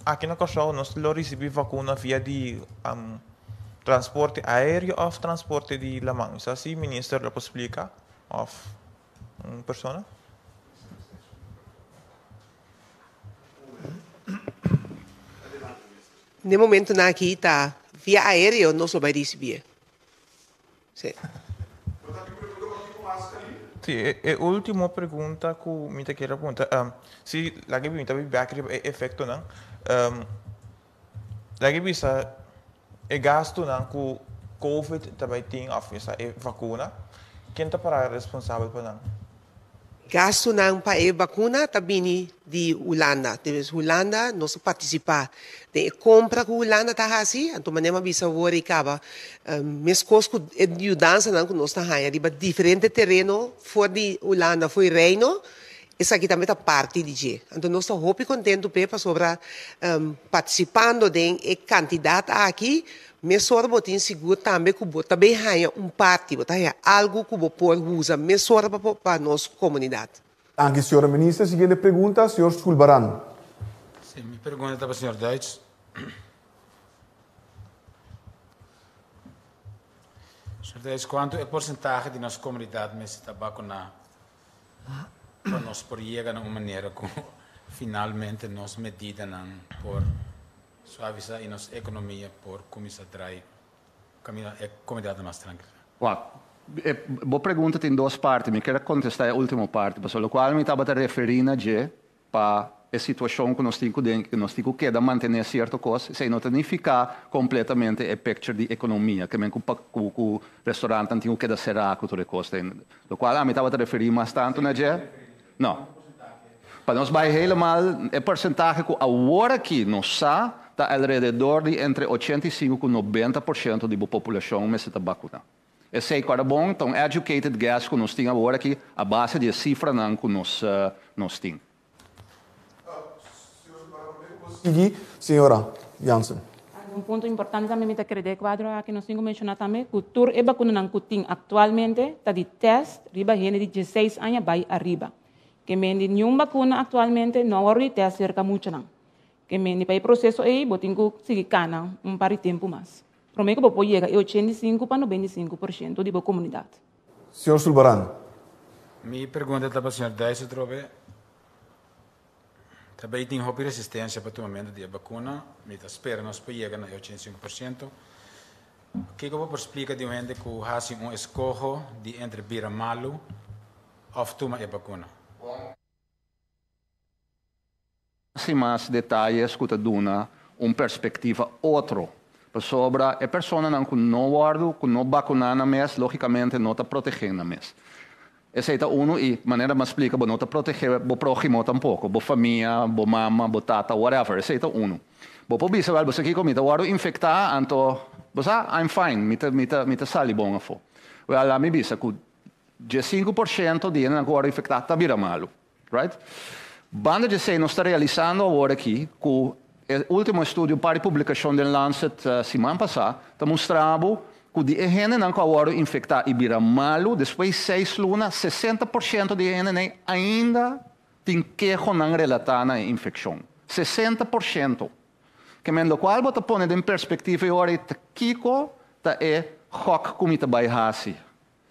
aki na Kòrsou nos lo risibí vakuna via di transporte aéreo òf transporte di laman. Mi sa si minister lo por splika òf un persona. Na e momentunan aki ta via aéreo nos lo bai risibié. Sí. Sí, e ultimo pregunta ku mi ta kier a puntra, si laga mi ta bin bek riba e efektonan, laga bisa e gastunan ku covid ta bai tin òf bisa e vakuna, ken ta para responsabel pa nan? Gastunan pa e bakuna ta bini di Hulanda. Debes Hulanda nos a partisipá den e kompra ku Hulanda ta hasi, anto manera mi a bisa awor i kaba, meskos ku e yudansanan ku nos ta haña riba diferente tereno for di Hulanda, for di Reino, esaki tambe ta parti di dje. Anto nos ta hopi kontentu p'e pasobra partisipando den e kantidat aki Mesora bo tin sigur tambe ku bo ta bin haña un parti, bo ta haña algu ku bo por usa mesora pa pa nos komunidat. Danki, señora Minister. Siguiente pregunta, señor Sulbaran. Sí, mi pregunta ta pa señor Duits. Señor Duits, kuantu e porsentahe di nos komunidat mester ta bakuná pa nos por yega na un manera ku finalmente nos medidanan por Suavisa y nos economia por cuminsa draai caminda e comunidad ta mas trankil. Wak, e bo pregunta tin dos parti, mi kier a contesta e ultimo parti, pasobra locual mi tabata referi na dje pa e situacion cu nos tin cu den, cu nos tin cu keda mantene cierto cos, esey no ta nifica completamente e picture di economia, ke men cu pa cu cu restaurantnan tin cu keda cera cu tur e cos den, locual ami tabata referi mas tanto na dje, No. Pa nos bai helemaal, e porcentahe cu awor aki nos sa ta alrededor di entre 85 cu 90% di bo populacion mester ta vacuna. Esey cu a bon ta un educated guess cu nos tin awor aki a base di e cifranan cu nos nos tin. Sigui, señora Jansen. Un punto importante tambe mi ta kere den e kuadro aki nos tin ku menshoná tambe ku tur e bakunanan ku tin aktualmente ta di tèst riba hende di dieseis aña bai ariba. Ke men di niun bakuna aktualmente no a wòrdu di tèst serka muchanan. Ke men di pa e proseso ei bo tin ku sigui kana un par di tempu mas promé ku bo por yega e 85 pa 95% di bo komunidat. Señor Sulbaran. Mi pregunta ta pa señor Dijs atrobe. Ta bay tin hopi resistencia pa tumamento di e bacuna. Mi ta spera nos por yega na e 85%. Kico bo por splica di un hende cu haci un escoho di entre bira malu of tuma e bacuna? Sin mas detayes cu ta duna un perspectiva otro, pasobra e personanan cu no wordo, cu no bacuna nan mes, logicamente no ta protege nan mes. Esei ta unu i manera mi a splika bo no ta protegé bo próhimo tampoko, bo famia, bo mama, bo tata, whatever. Esei ta unu. Bo por bisa wèl bo sa kiko mi ta wòrdu infektá anto bo sa I'm fine, mi ta mi ta mi ta sali bon afó. Wèl laat mi bisa ku 15% di hendenan ku wòrdu infektá ta bira malu. Right? Banda di esei nos ta realisando awor aki ku e último estudio, un par di publikashon den Lancet siman pasá, ta mustra bo ku di e hendenan ku a wòrdu infektá i bira malu despues seis luna, 60% di e hendenan ainda tin kehonan relatá na e infekshon. 60%! Ke men lokual bo ta pone den perspektiva e ora ei ta kiko ta e gòk ku mi ta bai hasi.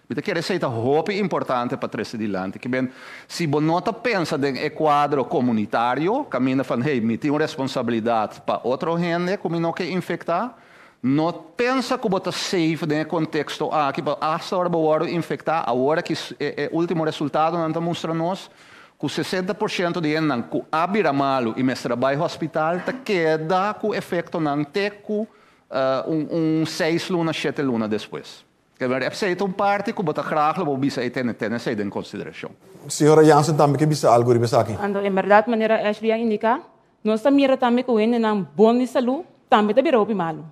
Mi ta kere esei ta hopi importante pa trese dilanti. Ke men, si bo no ta pensa den e kuadro komunitario, kaminda van hey, mi tin un responsabilidat pa otro hende ku mi no ke infektá, no pensa ku bo ta safe den e konteksto aki, pa asta ora bo wòrdu infektá, awor aki e último resultadonan ta mustra nos ku 60% di hendenan ku a bira malu i mester a bai hospital ta keda ku efektonan te ku un seis luna, shete luna despues. Kebera esei ta un parti ku bo ta graag lo bo bisa ei tene tene esei den konsiderashon. Señora Jansen tambe ke bisa algu riba esaki. Anto en bèrdat manera Ashley a indiká, nos ta mira tambe ku hendenan bon di salú tambe ta bira hopi malu.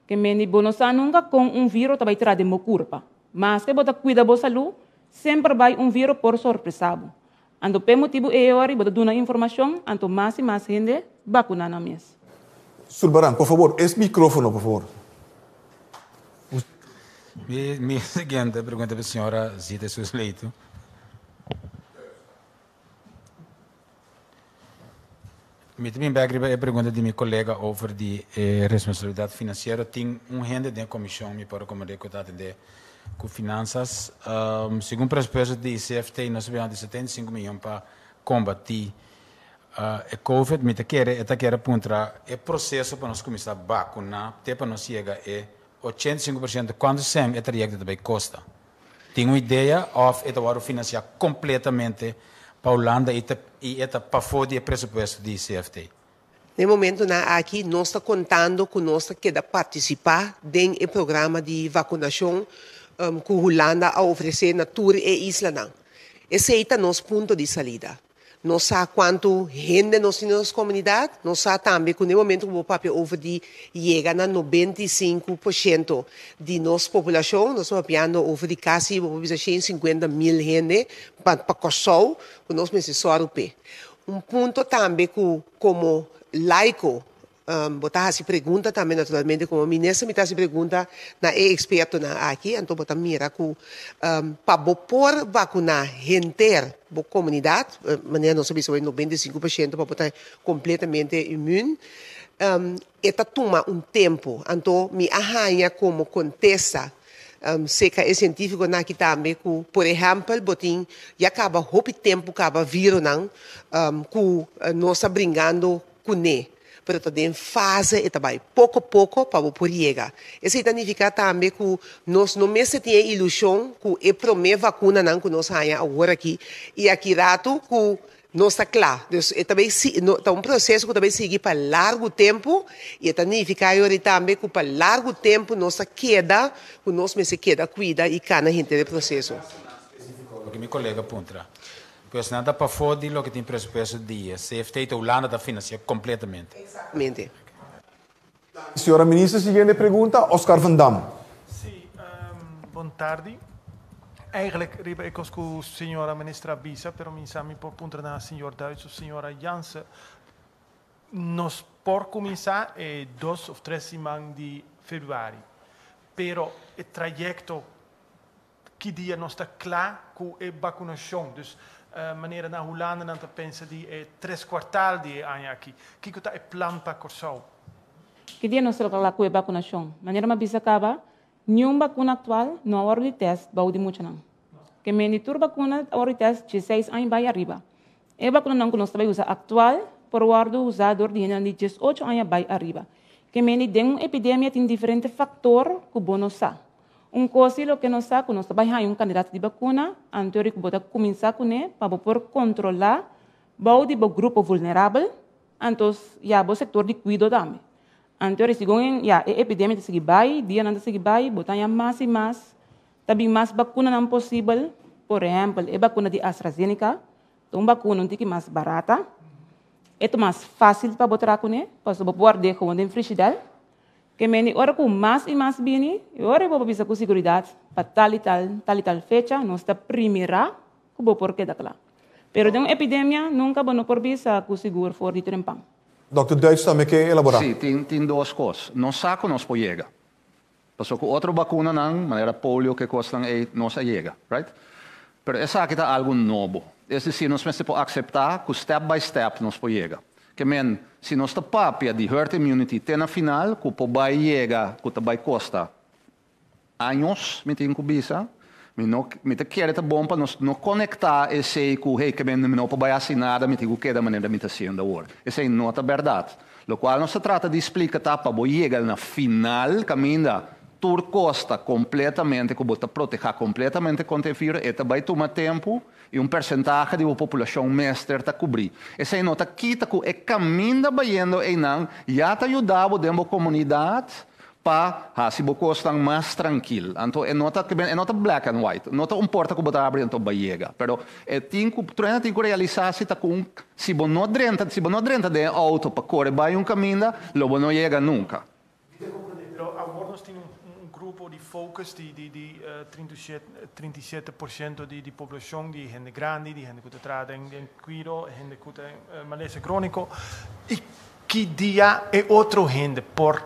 Ke mende bo no sa nunka kon un viro ta bai tra den bo kurpa. Maske bo ta kuida bo salú, semper bai un viro por sorpresá bo. Anto p'e motibu ei ora bo ta duna informashon, anto mas i mas hende bakuná nan mes. Sulbaran, por fabor, es micrófono, por favor. Mi siguiente pregunta pa señora Zita Jesus Leito. Mi ta bin bek riba e pregunta di mi colega over di e responsabilidad financiero. Tin un hende den e comision mi por recomende cu ta atende cu finanzas. Segun presupuesto di CFT nos ta biaha di 75 miyon pa combati e covid. Mi ta kere e ta kere puntra e proceso pa nos cuminsa vacuna te pa nos yega e 85% cuanto cen e trayecto ta bay costa? Tin un idea of e ta wòrdu finansiá kompletamente pa Hulanda i ta i e ta pafó di e presupuesto di CFT? Na e momentonan aki nos ta kontando ku nos ta keda partisipá den e programa di vakunashon ku Hulanda a ofresé na tur e islanan. Esei ta nos punto di salida. Nos sa kuantu hende nos tin den nos komunidat, nos sa tambe ku na e momento ku bo papia over di yega na 95% di nos populashon, nos ta papiando over di kasi bo por bisa 150 mil hende pa Kòrsou ku nos mester sòru p'e. Un punto tambe ku komo laiko bo ta hasi pregunta tambe naturalmente komo minister mi ta hasi pregunta na e ekspertonan aki, anto bo ta mira ku pa bo por vakuná henter bo komunidat, manera nos a bisa awor 95% pa bo ta kompletamente immuun, e ta tuma un tempu. Anto mi a haña komo kontesta seka e sientífikonan aki tambe ku por ehèmpel bo tin ya kaba hopi tempu kaba vironan ku nos ta bringando kuné, pero ta den fase e ta bai poko poko pa bo por yega. Esei ta nifiká tambe ku nos no mester tin e ilushon ku e promé vakunanan ku nos haña awor aki i aki ratu ku nos ta kla. Dus e ta bai ta un proseso ku ta bai sigui pa largu tempu i e ta nifiká yori tambe ku pa largu tempu nos ta keda ku nos mester keda kuida i kana henter e proseso. Loke mi kolega puntra. Pues nan ta pafó di loke tin presupuesto di CFT ta Hulanda ta finansiá kompletamente. Eksaktamente. Señora Minister, siguiente pregunta, Oscar van Dam. Sí, bon tardi. Eigenlijk riba e kos ku señora minister a bisa, pero mi sa mi por puntra na señor Duits of señora Jansen. Nos por kuminsá e 2 òf 3 siman di febrüari, pero e trayekto ki dia nos ta kla ku e vakunashon. Dus manera na Hulanda nan ta pensa di e tres kwartaal di e aña aki. Kiko ta e plan pa Kòrsou? Ki dia nos ta kla ku e vakunashon? Manera mi a bisa kaba, ningun vakuna aktual no a wòrdu di tèst bou di muchanan. Ke men di tur vakuna a wòrdu di tèst 16 aña bai ariba. E vakunanan ku nos ta bai usa aktual por wòrdu usá dor di hendenan di 18 aña bai ariba. Ke men di den un epidemia tin diferente faktor ku bo no sa. Un kos di loke nos sa ku nos ta bai haña un kandidato di vakuna, anto ku bo ta kuminsá kuné pa bo por kontrolá bou di bo grupo vulnerabel, anto ya bo sektor di kuido tambe. Anto segun ya e epidemia ta sigui bai, dianan ta sigui bai, bo ta haña mas i mas, ta bin mas vakunanan posibel. Por ehèmpel, e bakuna di AstraZeneca ta un bakuna un tiki mas barata. E ta mas fásil pa bo traha kuné, pasobra bo por ward'é gewoon den frishidèl. Ke mende ora ku mas i mas bini, e ora bo por bisa ku siguridat pa tal i tal, tal i tal fecha nos ta primirá ku bo por keda kla. Pero den un epidemia nunka bo no por bisa ku sigur for di trempan. Dòkter Duits tambe ke elaborá. Sí, tin tin dos kos. Nos sa ku nos por yega. Pasobra ku otro bakunanan, manera polio ku e kosnan ei, nos a yega, right? Pero esaki ta algu nobo. Es desir, nos mester por akseptá ku step by step nos por yega. Ke men, si nos ta papia di herd immunity te na final, ku por bai yega, ku ta bai kosta años, mi tin ku bisa, mi no, mi ta kere ta bon pa nos no konektá esei ku, hey, ke men mi no por bai hasi nada, mi tin ku keda manera mi ta hasiendo awor. Esei no ta bèrdat. Lokual nos ta trata di splika ta pa bo yega na final kaminda tur kos ta kompletamente ku bo ta protehá kompletamente kontra e virus, e ta bai tuma tempu i un persentahe di bo populashon mester ta kubrí. Esei no ta kita ku e kaminda bayendo einan ya ta yuda bo den bo komunidat pa hasi bo kosnan mas trankil. Anto e no ta e no ta black and white. No ta un porta ku bo ta habri anto bo a yega. Pero e tin ku tur hende tin ku realisá si ta ku un si bo no drenta si bo no drenta den e outo pa kore bai un kaminda lo bo no yega nunka. Mi ta komprendé, pero awor nos tin un un grupo di focus di di di 37% di di poblashon di hende grandi, di hende ku ta traha den den kuido, hende ku ta malesa króniko i Ki dia e otro hende por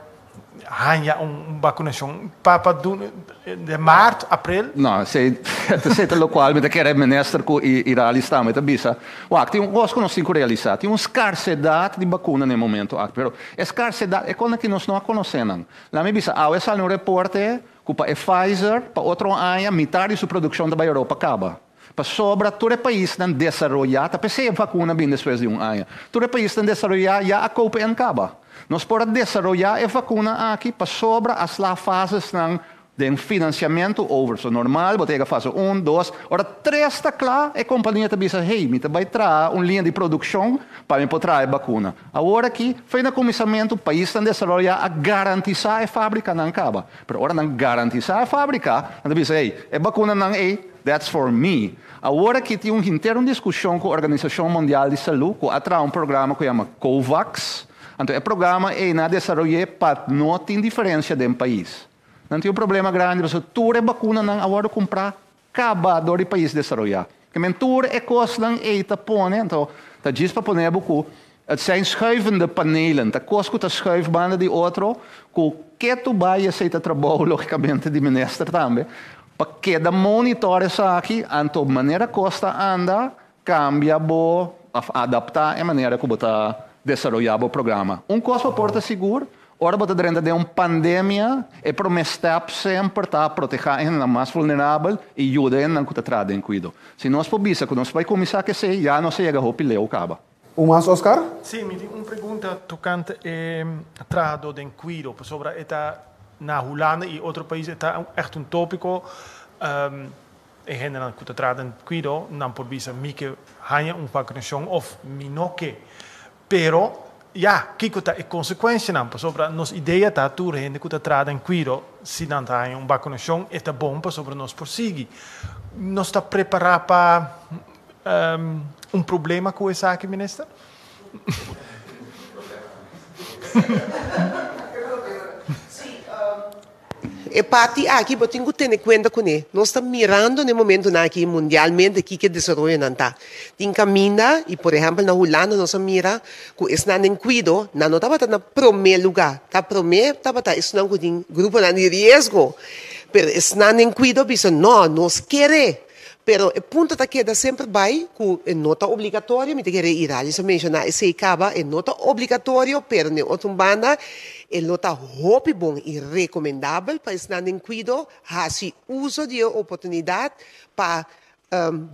haña un bakunashon? Pa pa duna den maart, aprel? No, esei esei ta lokual mi ta kere minister ku Iralis tambe ta bisa. Wak, tin un kos ku nos tin ku realisá, tin un skarsedat di bakuna na e momento aki, pero e skarsedat e kosnan ki nos no a konosé nan. Laat mi bisa, awe sali un reporte ku pa e Pfizer pa otro aña mitar di su produkshon ta bai Europa kaba. Pasobra tur e paisnan desaroyá, ta p'esei e vakuna bin despues di un aña, tur e paisnan desaroyá ya a koop en kaba. Nos por a desaroyá e vakuna aki pasobra a sla fasesnan den finansiamentu over. So normal bo ta yega fase un, dos, ora tres ta kla e kompania ta bisa hey mi ta bai traha un liña di produkshon pa mi por traha e bakuna. Awor aki, fe na kuminsamentu paisnan desaroyá a garantisá e fabrikanan kaba. Pero ora nan garantisá e fabrika, nan ta bisa hey e bakunanan ei, That's for me. Awor aki tin un henter un diskushon ku Organisashon Mundial di Salú ku a traha un programa ku yama COVAX. Anto e programa ei nan a desaroy'é pa no tin diferensia den pais. Nan tin un problema grandi pasobra tur e bakunanan a wòrdu kumprá kaba dor di pais desaroyá. Ke men tur e kosnan ei ta pone, anto ta djis pa pone bo ku het zijn schuivende panelen, ta kos ku ta schuif banda di otro ku ketu bai esei ta trabou logikamente di minister tambe pa keda monitor esaki anto manera kos ta anda kambia bo of adapta e manera ku bo ta desaroya bo programa. Un kos bo por ta sigur ora bo ta drenta den un pandemia e prome step semper ta proteha e hendenan mas vulnerabel i yuda e hendenan ku ta traha den kuido. Si nos por bisa ku nos bai kuminsá ku esei ya nos a yega hopi leu kaba. Un mas, Oscar? Sí, mi tin un pregunta tocante e trahadó den cuido, pasobra e ta na Hulanda y otro pais e ta echt un topico. E hendenan cu ta traha den cuido nan por bisa mi ke haña un vacunacion of mi no ke. Pero ya, kico ta e consecuencianan? Pasobra nos idea ta tur hende cu ta traha den cuido si nan ta haña un vacunacion e ta bon pasobra nos por sigui. Nos ta prepara pa Un problema ku esaki, minister? E parti aki bo tin ku tene kuenta kuné. Nos ta mirando na e momentunan aki mundialmente kiko e desaroyonan ta. Tin kaminda i por ehèmpel na Hulanda nos a mira ku esnan den kuido nan no tabata na promé lugá. Ta promé tabata esnan ku tin gruponan di riesgo. Pero esnan den kuido a bisa no, nos kere. Pero e punto ta keda semper bai ku e no ta obligatorio, mi ta kere Iralis a menshoná esei kaba, e no ta obligatorio, pero den otro un banda e lo ta hopi bon i rekomendabel pa esnan den kuido hasi uso di e oportunidat pa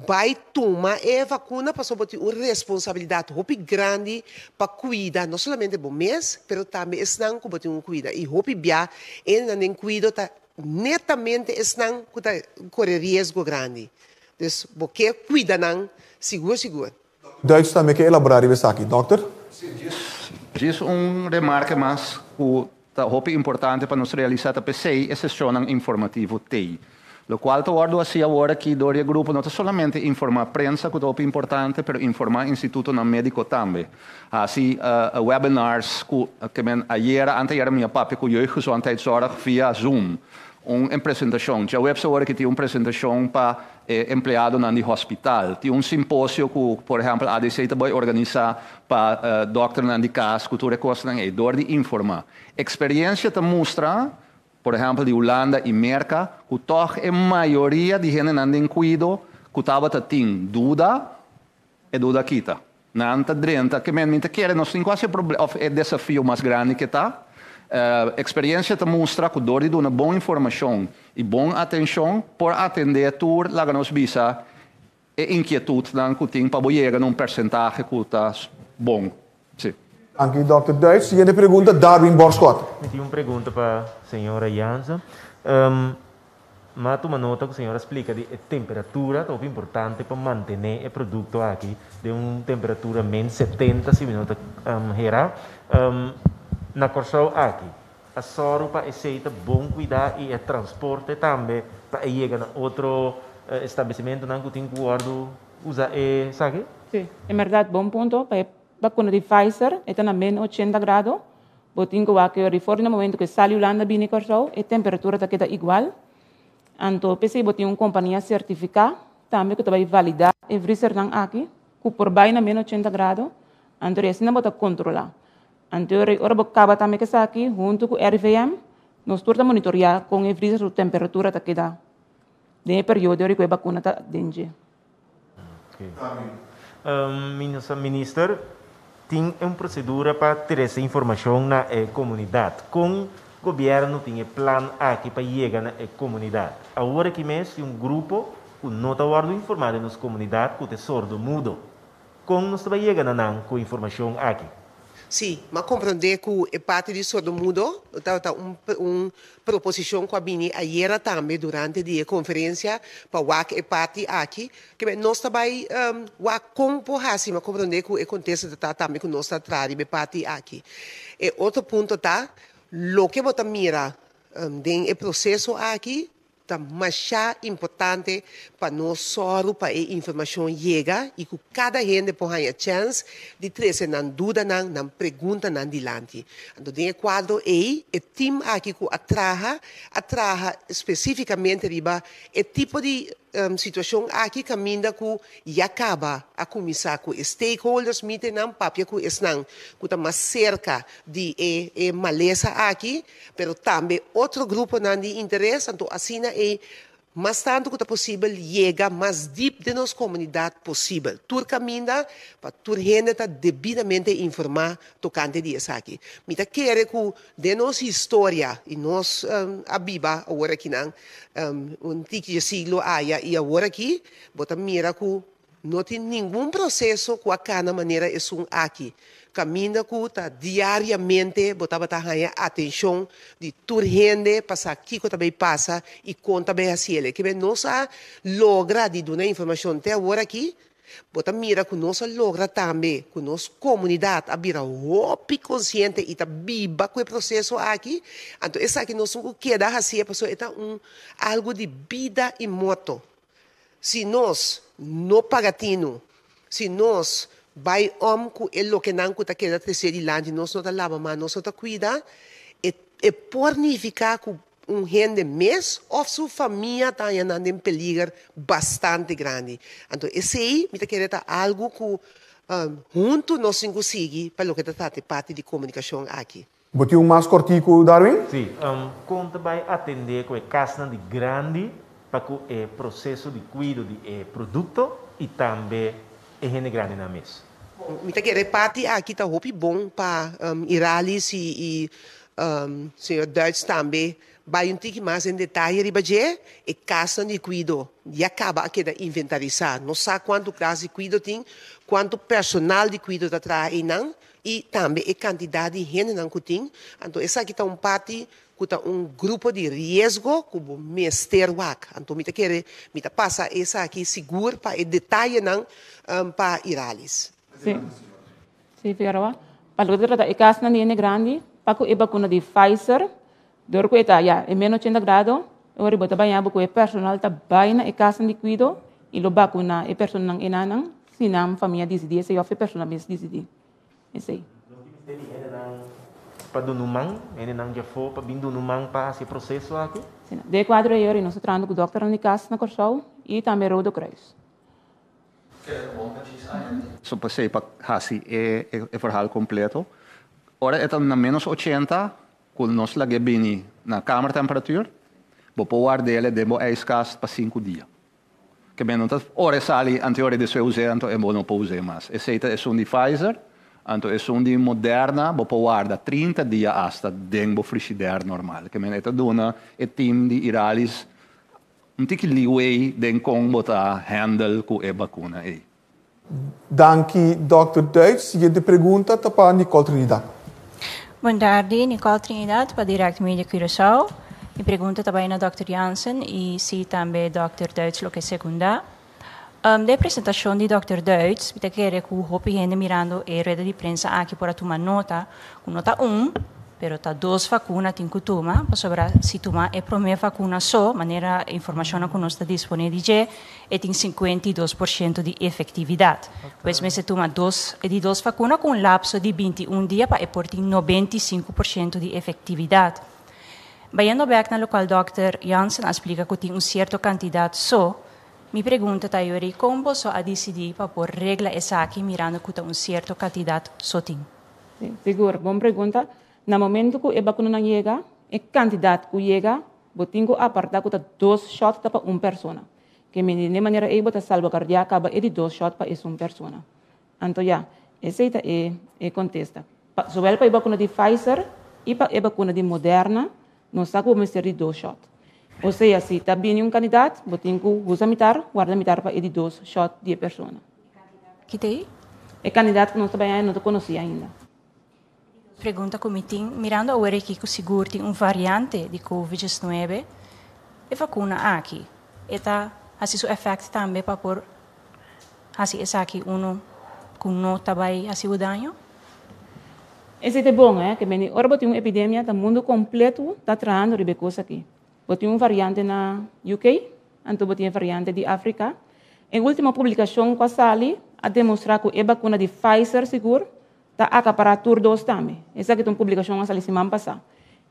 bai tuma e vakuna pasobra bo tin un responsabilidat hopi grandi pa kuida no solamente bo mes pero tambe esnan ku bo tin ku kuida i hopi bia e nan den kuido ta Netamente esnan ku ta kore riesgo grandi. Dus bo ke kuida nan sigur sigur. Duits tambe ke elaborá riba esaki, dòkter? Sí, djis un remarke mas ku ta hopi importante pa nos realisá ta p'esei e seshonnan informativo t'ei. Lokual ta wòrdu hasi awor aki dor di e grupo no ta solamente informá prensa ku ta hopi importante, pero informá institutonan médiko tambe. Hasi webinars ku ke men ayera, anteayera mi a papia ku Jeugdgezondheidszorg via Zoom un en presentashon. Djaweps awor aki tin un presentashon pa e empleadonan di hospital. Tin un simposio ku por ehèmpel ADC ta bai organisá pa dòkternan di kas ku tur e kosnan ei dor di informá. Eksperiensia ta mustra por ehèmpel di Hulanda i Merka, ku tòg e mayoria di hendenan den kuido ku tabata tin duda, e duda kita. Nan ta drenta, ke men mi ta kere nos tin ku hasi e proble òf e desafio mas grandi ke ta. Eksperensia ta mustra ku dor di duna bon informashon i bon atenshon por atendé tur laga nos bisa e inkietutnan ku tin pa bo yega na un persentahe ku ta bon. Sí. Danki Dòkter Duits. Siguiente pregunta, Darwin Borschot. Mi tin un pregunta pa señora Jansen. Mi a tuma nota ku señora a splika di e temperatura ta hopi importante pa mantené e produkto aki den un temperatura min 70 si mi no ta hera. Na Kòrsou aki a sòru pa esei ta bon kuidá i e transporte tambe pa e yega na otro establesimentonan ku tin ku wòrdu usa esaki? Sí, en bèrdat bon punto. Pa e bakuna di Pfizer e ta na min 80 grado. Bo tin ku wak di for di na momento ku e sali Hulanda bini Kòrsou e temperatura ta keda igual. Anto p'esei bo tin un kompania sertifiká tambe ku ta bai validá e vrizernan aki ku por bai na min 80 grado. Anto asina bo ta kontrolá. Anto ora bo kaba tambe ku esaki huntu ku RIVM nos tur ta monitoriá kon e vrizer su temperatura ta keda den e periodo ora ku e bakuna ta den dje. Minister, tin un procedura pa trece informacion na e comunidad. Con gobierno tin e plan aki pa yega na e comunidad? Awor aki mes tin un grupo cu no ta wordo informa den nos comunidad cu ta e sordo mudo. Kon nos ta bai yega na nan ku informashon aki? Sí, m'a komprondé ku e parti di sordomudo tabata un un proposishon ku a bini ayera tambe durante di e konferensia pa wak e parti aki. Kibè nos ta bai wak kon por hasi, m'a komprondé ku e kontesta ta ta tambe ku nos ta traha riba e parti aki. E otro punto ta, loke bo ta mira den e proseso aki, Ta masha importante pa nos sòru pa e informashon yega i ku kada hende por haña chèns di trese nan dudanan, nan preguntanan dilanti. Anto den e kuadro ei e tim aki ku a traha, a traha spesífikamente riba e tipo di situashon aki kaminda ku ya kaba a kuminsá ku e stakeholders meetingnan, papia ku esnan ku ta mas serka di e e malesa aki. pero tambe otro gruponan di interes, anto asina ei mas tantu ku ta posibel yega mas dip den nos komunidat posibel. Tur kaminda pa tur hende ta debidamente informá tokante di esaki. Mi ta kere ku den nos historia, i nos a biba awor akinan un tiki dje siglo aya i awor aki, bo ta mira ku No tin ningun proseso ku a kana manera esun aki, kaminda ku ta diariamente bo tabata haña atenshon di tur hende pa sa kiko ta bay pasa i kon ta bay hasi el. Kibe nos a logra di duna informashon te awor aki, bo ta mira ku nos a logra tambe ku nos komunidat a bira hopi konsiente i ta biba ku e proseso aki. Anto esaki nos tin ku keda hasié pasobra e ta un algu di bida i morto. Si nos no paga tinu, si nos bai om ku e lokenan ku ta keda tresé dilanti, nos no ta laba man, nos no ta kuida, e e por nifiká ku un hende mes òf su famia ta haña nan den peliger bastante grandi. Anto esei mi ta kere ta algu ku huntu nos tin ku sigui pa loke ta trata e parti di komunikashon aki. Bo tin un mas kortiku, Darwin? Sí. Kon ta bai atendé ku e kasnan di grandi pa ku e proseso di kuido di e produkto i tambe e hende grandinan mes? Bon, mi ta kere e parti aki ta hopi bon pa Iralis i señor Duits tambe bai un tiki mas den detaye riba dje. E kasnan di kuido ya kaba a keda inventarisá. No sa kuantu kas di kuido tin, kuantu personal di kuido ta traha einan. I tambe e kantidat di hendenan ku tin. Anto esaki ta un parti ku ta un grupo di riesgo ku bo mester wak. Anto mi ta kere mi ta pasa esaki sigur pa e detayenan pa Iralis. Sí. Sí, Figueroa. Pa loke ta trata e kasnan di hende grandi, pa ku e bakuna di Pfizer, dor ku e ta ya e menos 80 grado. Ora bo ta baña bo ku e personal ta bai na e kasnan di kuido i lo bakuná e personanan enanan si nan famia disidí esei òf e persona mes disidí esei. No tin mester di hendenan pa duna un man, hendenan djafó pa bin duna un man pa hasi e proseso aki? Si. Den e kuadro ei ora nos ta trahando ku dòkternan di kas na Kòrsou i tambe Rode Kruis. So p'esei pa hasi e e verhaal kompleto, ora e ta na ménos ochenta ku nos lag'é bini na kamertemperatuur, bo por ward'el den bo ijskast pa sinku dia. Ke men no ta ora e sali anto ora e despues us'é anto e bo no por us'é mas. Esei ta esun di Pfizer, anto esun di Moderna bo por warda 30 dia asta den bo frishider normal. Ke men e ta duna e team di Iralis Un tiki leeway den kon bo ta handle ku e bakuna ei. Danki Dòkter Duits. Siguiente pregunta ta pa Nicole Trinidad. Bon tardi, Nicole Trinidad pa Direct Media Curaçao. Mi pregunta ta bai na Dòkter Jansen i si tambe Dòkter Duits lo ke sekundá. Den e presentashon di Dòkter Duits mi ta kere ku hopi hende mirando e rueda di prensa aki por a tuma nota ku no ta un, pero ta dos vakuna tin ku tuma, pasobra si tuma e promé vakuna so, manera e informashonnan ku nos ta disponé di dje, e tin 52% di efektividat. Pues mester tuma dos e di dos vakuna ku un lapso di 21 dia pa e por tin 95% di efektividat. Bayendo bèk na lokual dòkter Jansen a splika ku tin un sierto kantidat so, Mi pregunta ta yori kon boso a disidí pa por regla esaki mirando ku ta un sierto kantidat so tin? Sí, sigur. Bon pregunta. Na momento ku e bakunanan yega, e kantidat ku yega, bo tin ku apartá ku ta dos shòt ta pa un persona. Ke mindi den e manera ei bo ta salbaguardiá kaba e di dos shòt pa esun persona. Anto ya, esei ta e e kontesta. Pa, zowel pa e bakuna di Pfizer i pa e bakuna di Moderna, nos sa ku bo mester di dos shòt. Osea, si ta bini un kandidat, bo tin ku usa mitar, warda mitar pa e di dos shòt di e persona. Ki ta ei? E kandidat ku nos ta bai haña no ta konosí ainda. Pregunta ku mi tin, mirando awor aki ku sigur tin un variante di Covid 19, e vakuna aki e ta hasi su èfèkt tambe pa por hasi esaki unu ku no ta bai hasi bo daño? Esei ta bon, eh, ke meni ora bo tin un epidemia ta mundu kompletu ta trahando riba e kos aki. Bo tin un variante na UK, anto bo tin e variante di Afrika. E ultimo publikashon ku a sali a demostrá ku e bakuna di Pfizer sigur ta akapará tur dos tambe. Esaki ta un publikashon ku a sali siman pasá.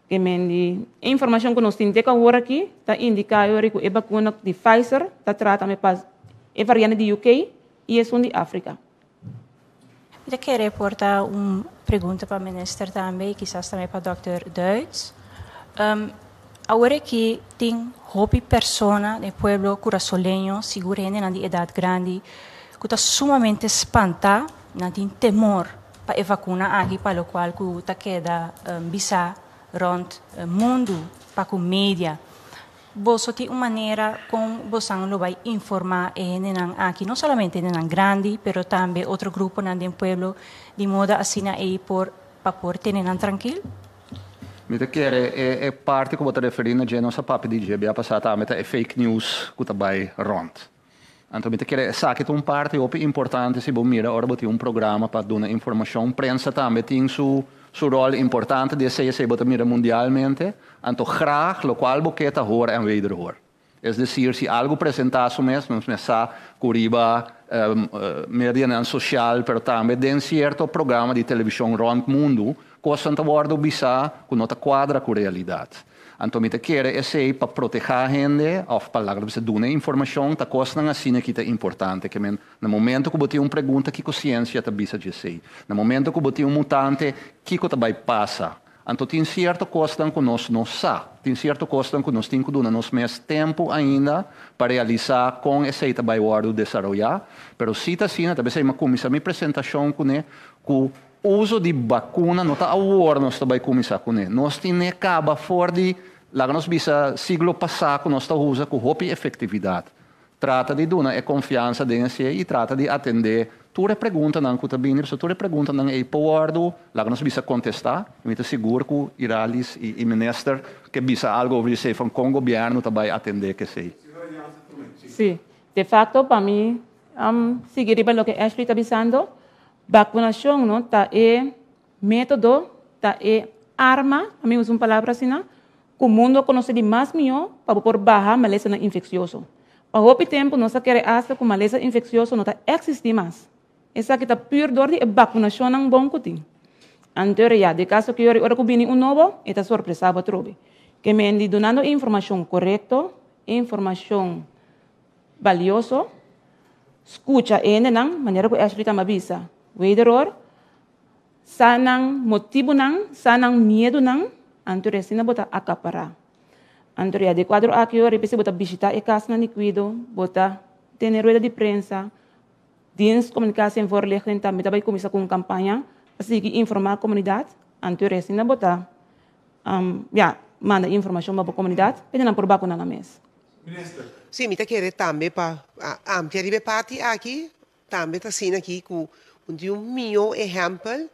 Ke men di e informashon ku nos tin te ku awor aki ta indiká yori ku e bakuna di Pfizer ta traha tambe pa e variante di UK i esun di Afrika. Mi ta kere por ta un pregunta pa minister tambe i kisas tambe pa dòkter Duits. Awor aki tin hopi persona den pueblo kurasoleño, sigur hendenan di edat grandi, ku ta sumamente spantá, nan tin temor pa e vakuna aki pa lokual ku ta keda bisá rònt mundu pa ku media. Boso tin un manera kon bosan lo bai informá e hendenan aki, no solamente hendenan grandi, pero tambe otro gruponan den pueblo, di moda asina ei por pa por tene nan trankil? Mi ta kere e e parti ku bo ta referí na dje nos a papia di dje bia pasá tambe ta e fake news ku ta bai rònt. Anto mi ta kere esaki ta un parti hopi importante si bo mira ora bo tin un programa pa duna informashon. Prensa tambe tin su su ròl importante di esei, esei bo ta mira mundialmente. Anto graag lokual bo ke ta hoor en wederhoor. Es desir, si algu presentá su mes, nos mes sa ku riba medianan sosial pero tambe den sierto programa di televishon rònt mundu kosnan ta wòrdu bisá ku no ta kuadra ku realidat. Anto mi ta kere esei pa protehá hende òf pa laga bisa duna informashon ta kosnan asina ki ta importante. Ke men na momento ku bo tin un pregunta kiko siensia ta bisa dje esei? Na momento ku bo tin un mutante kiko ta bai pasa? Anto tin sierto kosnan ku nos no sa. Tin sierto kosnan ku nos tin ku duna nos mes tempu ainda pa realisá kon esei ta bai wòrdu desaroyá. Pero si ta asina ta besei mi a kuminsá mi presentashon kuné ku Uso di bakuna no ta awor nos ta bai kuminsá kuné. Nos tin'é kaba for di, laga nos bisa, siglo pasá ku nos ta usa ku hopi efektividat. Trata di duna e konfiansa den esei i trata di atendé tur e preguntanan ku ta bini, pasobra tur e preguntanan ei por wòrdu, laga nos bisa, kontestá. I mi ta sigur ku Iralis i minister ke bisa algu over di esei, van kon gobièrnu ta bai atendé ku esei. Sí, de facto pa mi sigui riba loke Ashley ta bisando, Bakunashon no ta e método, ta e arma, pa mi usa un palabra asina, ku mundu a konosé di mas mihó pa bo por baha malesanan infeksioso. Pa hopi tempu nos a kere asta ku malesa infeksioso no ta eksistí mas. Esaki ta pür dor di e bakunashonnan bon ku tin. Anto ya, di kaso ku yori ora ku bini un nobo, e ta sorpresá bo atrobe. Ke men di dunando e informashon korekto, e informashon balioso, skucha e hendenan, manera ku Ashley tamba bisa, wederhoor, sa nan motibunan, sa nan miedunan, anto asina bo ta akapará. Anto ya, di kuadro aki yori p'esei bo ta bishitá e kasnan di kuido, bo ta tene rueda di prensa, Dienst Communicatie en Voorlichting tambe ta bai kuminsá ku un kampaña pa sigui informá komunidat. Anto asina bo ta ya manda informashon pa bo komunidat pa nan por bakuná nan mes. Minister. Sí, mi ta kere tambe pa amplia riba e parti aki, tambe ta asina aki ku un di un mihó ehèmpel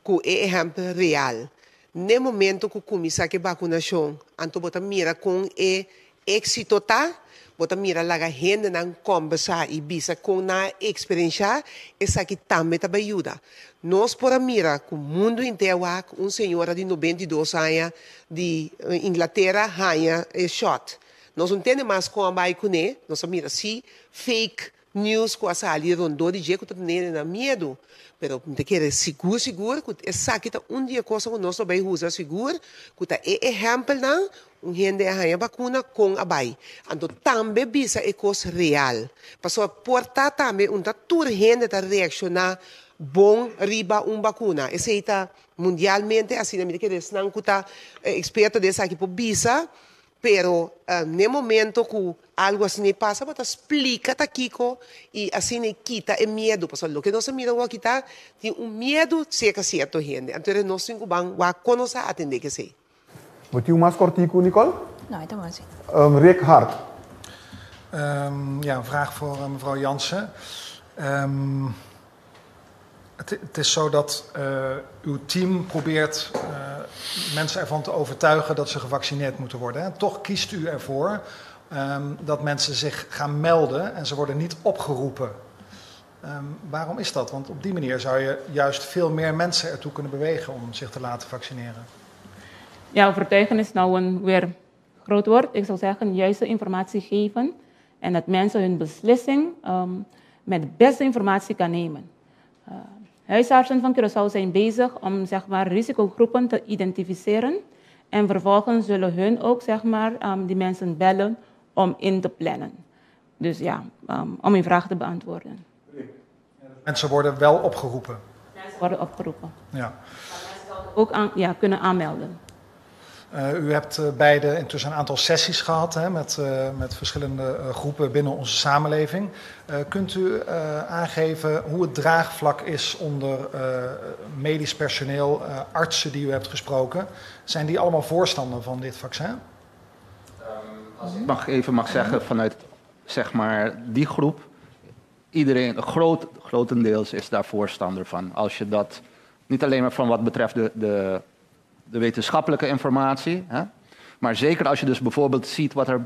ku e ehèmpel real. N'e momento ku kuminsá ku e bakunashon, anto bo ta mira kon e éksito ta, bo ta mira laga hendenan kòmbersá i bisa kon nan a eksperenshá, esaki tambe ta bai yuda. Nos por a mira ku mundu henter wak un señora di 92 aña di Inglatera haña e shòt. Nos no tende mas kon a bai kuné, nos a mira sí fake news ku a sali rondó di dje ku ta tene nan miedu. Pero mi ta kere sigur sigur ku esaki ta un di e kosnan ku nos lo bai usa sigur, ku ta e ehèmpelnan un hende a haña bakuna kon a bai. Anto tambe bisa e kos real. Pasobra por ta tambe un ta tur hende ta reakshoná bon riba un bakuna. Esei ta mundialmente asina. Mi ta kere esnan ku ta eksperto den esaki por bisa. Pero n'e momento ku algu asina ei pasa bo ta splika ta kiko i asina ei kita e miedu. Pasobra loke nos a mira awor kita tin un miedu serka sierto hende. Anto era nos tin ku ban wak kon nos a atendé ku esei. Bo tin un mas kòrtiku, Nicole? No, e ta bon así. Rick Hart. Ja, een vraag voor mevrouw Jansen. Het is zo dat uw team probeert mensen ervan te overtuigen dat ze gevaccineerd moeten worden. Hè? Toch kiest u ervoor dat mensen zich gaan melden en ze worden niet opgeroepen. Waarom is dat? Want op die manier zou je juist veel meer mensen ertoe kunnen bewegen om zich te laten vaccineren. Ja, overtuigen is nou een weer groot woord. Ik zou zeggen, juiste informatie geven en dat mensen hun beslissing met de beste informatie kan nemen. Huisartsen van Curaçao zijn bezig om, zeg maar, risicogroepen te identificeren. En vervolgens zullen hun ook, zeg maar, die mensen bellen om in te plannen. Dus ja, om uw vraag te beantwoorden. Mensen worden wel opgeroepen? Mensen worden opgeroepen. Mensen ook ja, kunnen aanmelden. U hebt beide intussen een aantal sessies gehad, hè, met verschillende groepen binnen onze samenleving. Kunt u aangeven hoe het draagvlak is onder medisch personeel, artsen die u hebt gesproken? Zijn die allemaal voorstander van dit vaccin? Als ik even mag zeggen, vanuit, zeg maar, die groep, iedereen, grotendeels is daar voorstander van. Als je dat niet alleen maar van wat betreft de wetenschappelijke informatie, hè? Maar zeker als je dus bijvoorbeeld ziet wat er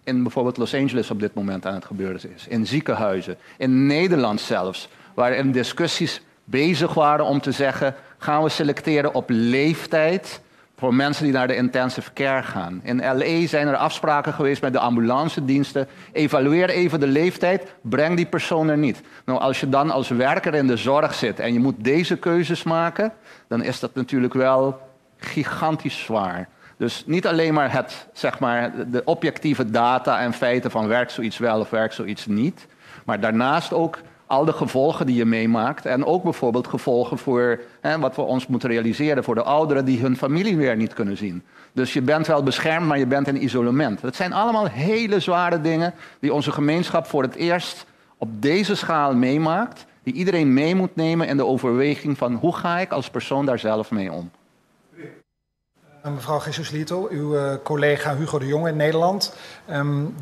in bijvoorbeeld Los Angeles op dit moment aan het gebeuren is. In ziekenhuizen, in Nederland zelfs, waarin discussies bezig waren om te zeggen, gaan we selecteren op leeftijd voor mensen die naar de intensive care gaan. In LA zijn er afspraken geweest met de ambulancediensten. Evalueer even de leeftijd, breng die persoon er niet. Als je dan als werker in de zorg zit en je moet deze keuzes maken, dan is dat natuurlijk wel gigantisch zwaar. Dus niet alleen maar de objectieve data en feiten van werkt zoiets wel of werkt zoiets niet, maar daarnaast ook al de gevolgen die je meemaakt en ook bijvoorbeeld gevolgen voor, hè, wat we ons moeten realiseren voor de ouderen die hun familie weer niet kunnen zien. Dus je bent wel beschermd, maar je bent in isolement. Dat zijn allemaal hele zware dingen die onze gemeenschap voor het eerst op deze schaal meemaakt, die iedereen mee moet nemen in de overweging van hoe ga ik als persoon daar zelf mee om. Mevrouw Jesus-Lito, uw collega Hugo de Jonge in Nederland,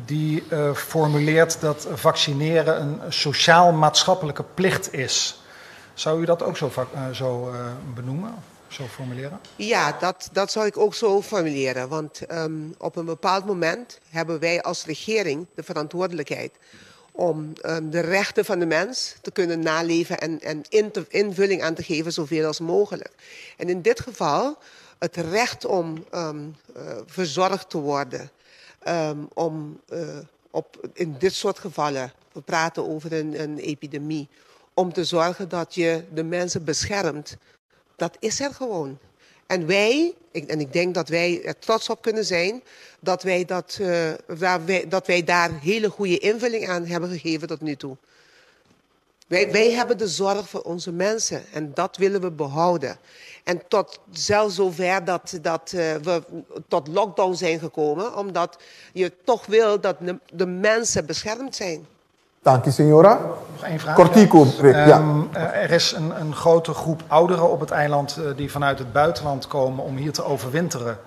die formuleert dat vaccineren een sociaal-maatschappelijke plicht is. Zou u dat ook zo benoemen, zo formuleren? Ja, dat zou ik ook zo formuleren. Want op een bepaald moment hebben wij als regering de verantwoordelijkheid om de rechten van de mens te kunnen naleven en invulling aan te geven zoveel als mogelijk. En in dit geval Het recht om um, uh, verzorgd te worden, um, om uh, op, in dit soort gevallen, we praten over een, een epidemie, om te zorgen dat je de mensen beschermt, dat is er gewoon. En wij, ik, en ik denk dat wij er trots op kunnen zijn, dat wij, dat, uh, wij, dat wij daar hele goede invulling aan hebben gegeven tot nu toe. Wij, wij hebben de zorg voor onze mensen en dat willen we behouden. En tot zelfs zover dat, dat uh, we tot lockdown zijn gekomen, omdat je toch wil dat de, de mensen beschermd zijn. Dank u, señora. Nog één vraag. Kòrtiku, Rick, ja. Er is een, een grote groep ouderen op het eiland die vanuit het buitenland komen om hier te overwinteren.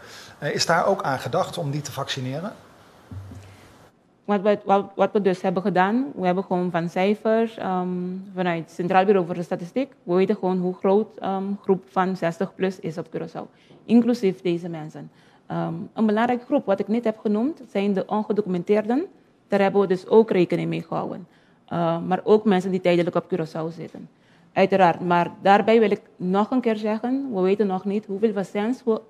Is daar ook aan gedacht om die te vaccineren? Wat we, wat, wat we dus hebben gedaan, we hebben gewoon van cijfers vanuit het Centraal Bureau voor de Statistiek, we weten gewoon hoe groot groep van 60 plus is op Curaçao, inclusief deze mensen. Een belangrijke groep, wat ik niet heb genoemd, zijn de ongedocumenteerden. Daar hebben we dus ook rekening mee gehouden. Maar ook mensen die tijdelijk op Curaçao zitten. Uiteraard, maar daarbij wil ik nog een keer zeggen, we weten nog niet hoeveel vaccins we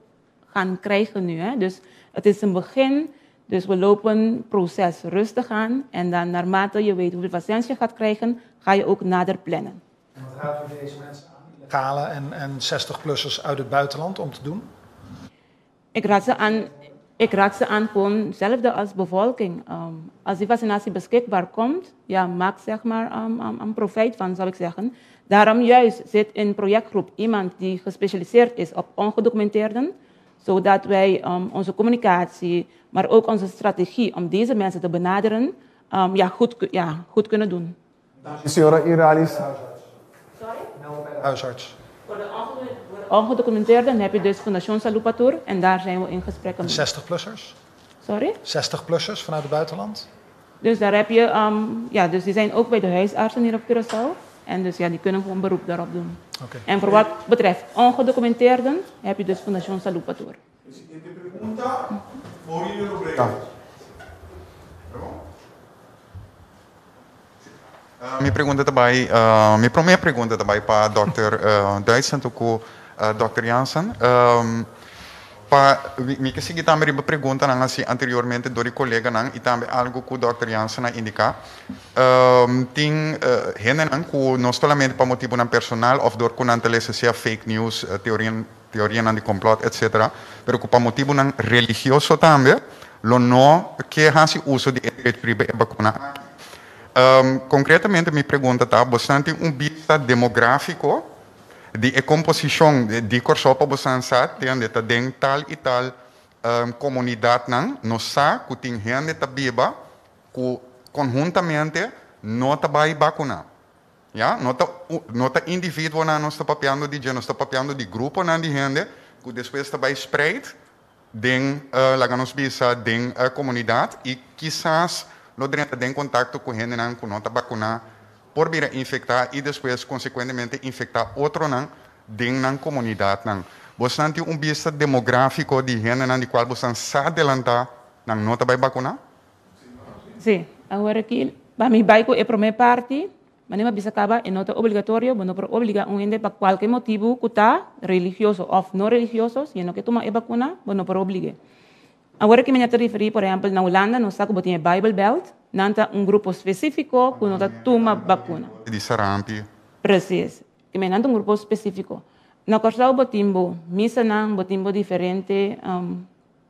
gaan krijgen nu. Hè? Dus het is een begin. Dus we lopen het proces rustig aan. En dan naarmate je weet hoeveel vaccins je gaat krijgen, ga je ook nader plannen. En wat raadt u deze mensen aan, illegale en, en 60-plussers uit het buitenland, om te doen? Ik raad ze aan, ik raad ze aan gewoon hetzelfde als bevolking. Als die vaccinatie beschikbaar komt, ja, maak zeg maar een profijt van, zou ik zeggen. Daarom juist zit in projectgroep iemand die gespecialiseerd is op ongedocumenteerden, zodat wij onze communicatie, maar ook onze strategie om deze mensen te benaderen, ja, goed, ja, goed kunnen doen. Señora Iralis. Sorry? Huisarts. Voor de ongedocumenteerden heb je dus Fundashon Salú pa Tur en daar zijn we in gesprek mee. 60-plussers? Sorry? 60-plussers vanuit het buitenland? Dus daar heb je, ja, dus die zijn ook bij de huisartsen hier op Curaçao. En dus ja, die kunnen gewoon beroep daarop doen. Okay. En voor wat betreft ongedocumenteerden heb je dus Fundashon Salú pa Tur. Pregunta, Maurilio Nobrega. Mi pregunta ta bai, uh, mi promé pregunta ta bai pa Dr. Duits anto ku Dr. Jansen. Pa, mi ke sigui tambe riba preguntanan hasi anteriormente dor di koleganan i tambe algu ku Dr. Jansen a indiká. Tin hendenan ku no solamente pa motibunan personal òf dor ku nan ta lesa sea fake news, teorianan teorianan di complot etc. Pero ku pa motibunan religioso tambe lo no ke hasi uso di e derecho riba e bakuna aki. Konkretamente mi pregunta ta, bosnan tin un bista demográfiko di e komposishon di Kòrsou pa bosnan sa tende ta den tal i tal komunidatnan nos sa ku tin hende ta biba ku konhuntamente no ta bai bakuná. Ya, no ta no ta individuonan nos ta papiando di dje, nos ta papiando di gruponan di hende ku despues ta bai spreid den, laga nos bisa, den komunidat i kisas lo drenta den kontakto ku hendenan ku no ta bakuná por bira infektá i despues konsekuentemente infektá otronan den nan komunidatnan. Bosnan tin un bista demográfiko di hendenan di kual bosnan sa delantá nan no ta bai bakuná? Sí, awor aki pa mi bai ku e promé parti, manera mi a bisa kaba e no ta obligatorio, bo no por obliga un hende pa kualke motibu ku ta religioso òf no religioso, si e no ke tuma e bakuna, bo no por oblig'é. Awor aki mi ta referí por ehèmpel na Hulanda nos sa ku bo tin e Bible Belt, nan ta un grupo spesífiko ku no ta tuma bakuna. Di sarampi. Presis, ke men nan ta un grupo spesífiko. Na Kòrsou bo tin bo misanan, bo tin bo diferente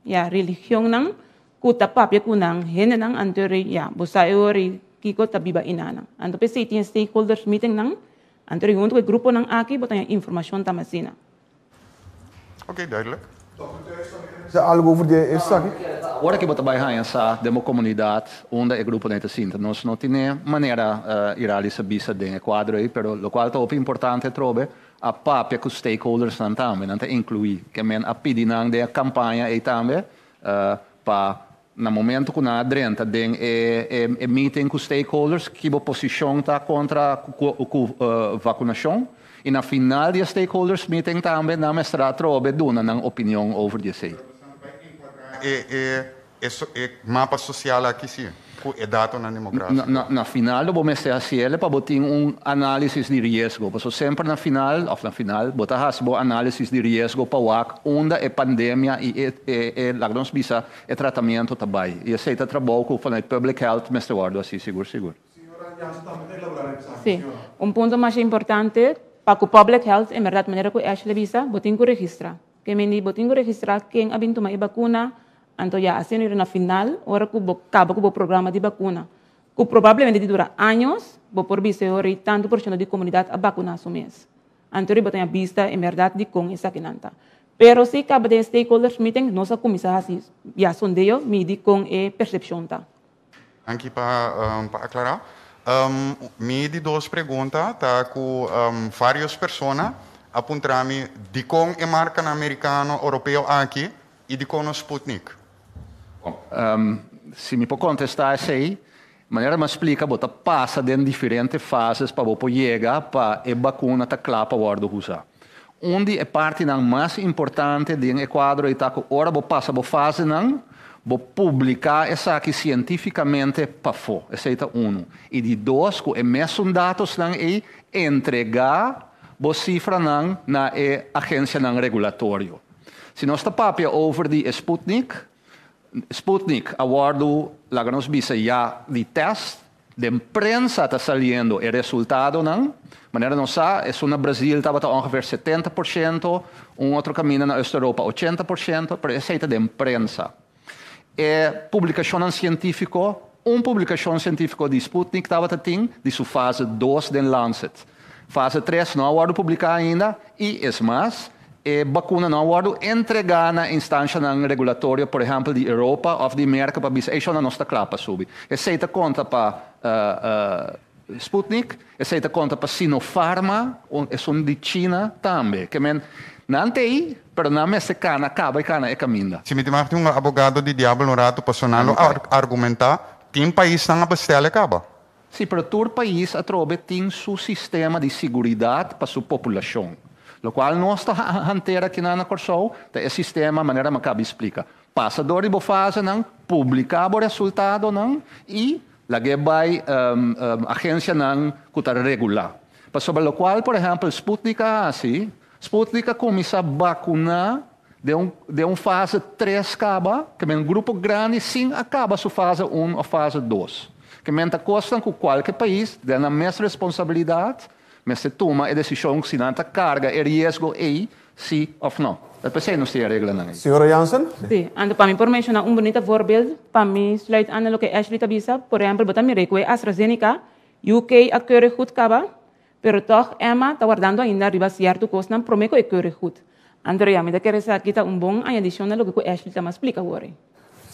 Ya, religionnan ku ta papia ku nan hendenan anto rei ya, bo sa e ora ei kiko ta biba enanan. Anto p'esei tin e stakeholders meetingnan, anto rei huntu ku e gruponan aki bo ta haña informashon ta masina. Oké, duidelijk. Sa algo over di esaki? Ora ki bo ta bai haña sa den bo komunidat unda e gruponan ei ta sinta. Nos no tine manera Iralis a bisa den e kuadro ei, pero lokual ta hopi importante atrobe A papia ku stakeholdersnan tambe, nan ta inkluí. Ke men a pidi nan den e kampaña ei tambe pa na momento ku nan a drenta den e e meeting ku stakeholders ki bo posishon ta kontra ku vakunashon i na final di e stakeholders meeting tambe nan mester a atrobe duna nan opinion over di esei. E e mapa sosial aki si. Ku e datonan demográfiko. Na final lo bo mester hasi el pa bo tin un análisis di riesgo. Pasobra semper na final, òf na final, bo ta hasi bo análisis di riesgo pa wak unda e pandemia i e, e, laga nos bisa, e tratamiento ta bai. I esei ta trabou ku vanuit public health mester wòrdu hasi sigur sigur. Señora Jansen tambe ta elaborá riba esaki, Sí. señora. Un punto masha importante pa ku public health, en bèrdat manera ku Ashley a bisa, bo tin ku registrá. Ke mindi bo tin ku registrá ken a bin tuma e bakuna, anto ya asina yora na final ora ku bo kaba ku bo programa di bakuna, ku probablemente di dura años, bo por bisa e ora ei tantu por shento di komunidat a bakuná su mes. Anto riba ta ña bista en bèrdat dikon esakinan ta. Pero si kaba den e stakeholders meeting nos a kuminsá hasi ya sondeo midi kon e persepshon ta. Danki pa pa aclara. Mi di dos pregunta ta cu varios persona a puntra mi dicon e marcanan mericano, europeo aki y dicon no Sputnik? Bon, si mi por contesta esey, manera mi a splica bo ta pasa den diferente fases pa bo por yega pa e bacuna ta cla pa wordo usa. Un di e partinan mas importante den e kuadro ei ta ku ora bo pasa bo fasenan, bo publiká esaki sientífikamente pafó. Esei ta unu. I di dos, ku e mesun datosnan ei entregá bo sifranan na e agensianan regulatorio. Si nos ta papia over di e Sputnik, Sputnik a wòrdu, laga nos bisa ya, di tèst. Den prensa ta saliendo e resultadonan. Manera nos sa, esun na Brazil tabata ongeveer 70%, un otro kaminda na Oost-Europa 80%, pero esei ta den prensa. E publikashonnan sientífiko, un publikashon sientífiko di Sputnik tabata tin di su fase dos den Lancet. Fase tres no a wòrdu publiká ainda i, es mas, e bakuna no a wòrdu entregá na instanshanan regulatorio, por ehèmpel di Europa òf di Merka pa bisa, Ey, nos ta kla pa subi. Esei ta konta pa Sputnik, esei ta konta pa Sinopharma, esun di China tambe. Ke men, nan ta ei, pero nan mester kana, kaba e kana e kaminda. Si mi tin mag di un abogado di diabel un ratu pasobra nan lo argumentá, tin paisnan a bestèl e kaba. Sí, pero tur pais atrobe tin su sistema di siguridat pa su populashon. Lokual nos ta hantera akinan na Kòrsou ta e sistema manera mi a kaba di splika. Pasa dor di bo fasenan, publiká bo resultadonan i lag'é bai agensianan ku ta regulá. Pasobra lokual por ehèmpel Sputnik a hasi, Sputnik a kuminsá bakuná den un den un fase tres kaba, ke men grupo grandi sin a kaba su fase un òf fase dos. Ke men ta kosnan ku kualke pais den nan mes responsabilidat mester tuma e desishon si nan ta karga e riesgo ei si òf no. Ta p'esei nos tin e reglanan ei. Señora Jansen. Sí, anto pa mi por menshoná un bunita voorbeeld pa mi sluit aan na loke Ashley ta bisa, por ehèmpel bo ta mira ku e AstraZeneca, UK a keurig goed kaba, Pero tòg Emma ta wardando ainda riba sierto kosnan promé ku e keure gut. Andrea, mi ta kere esaki ta un bon añadishon na loke ku Ashley ta mas splika awor.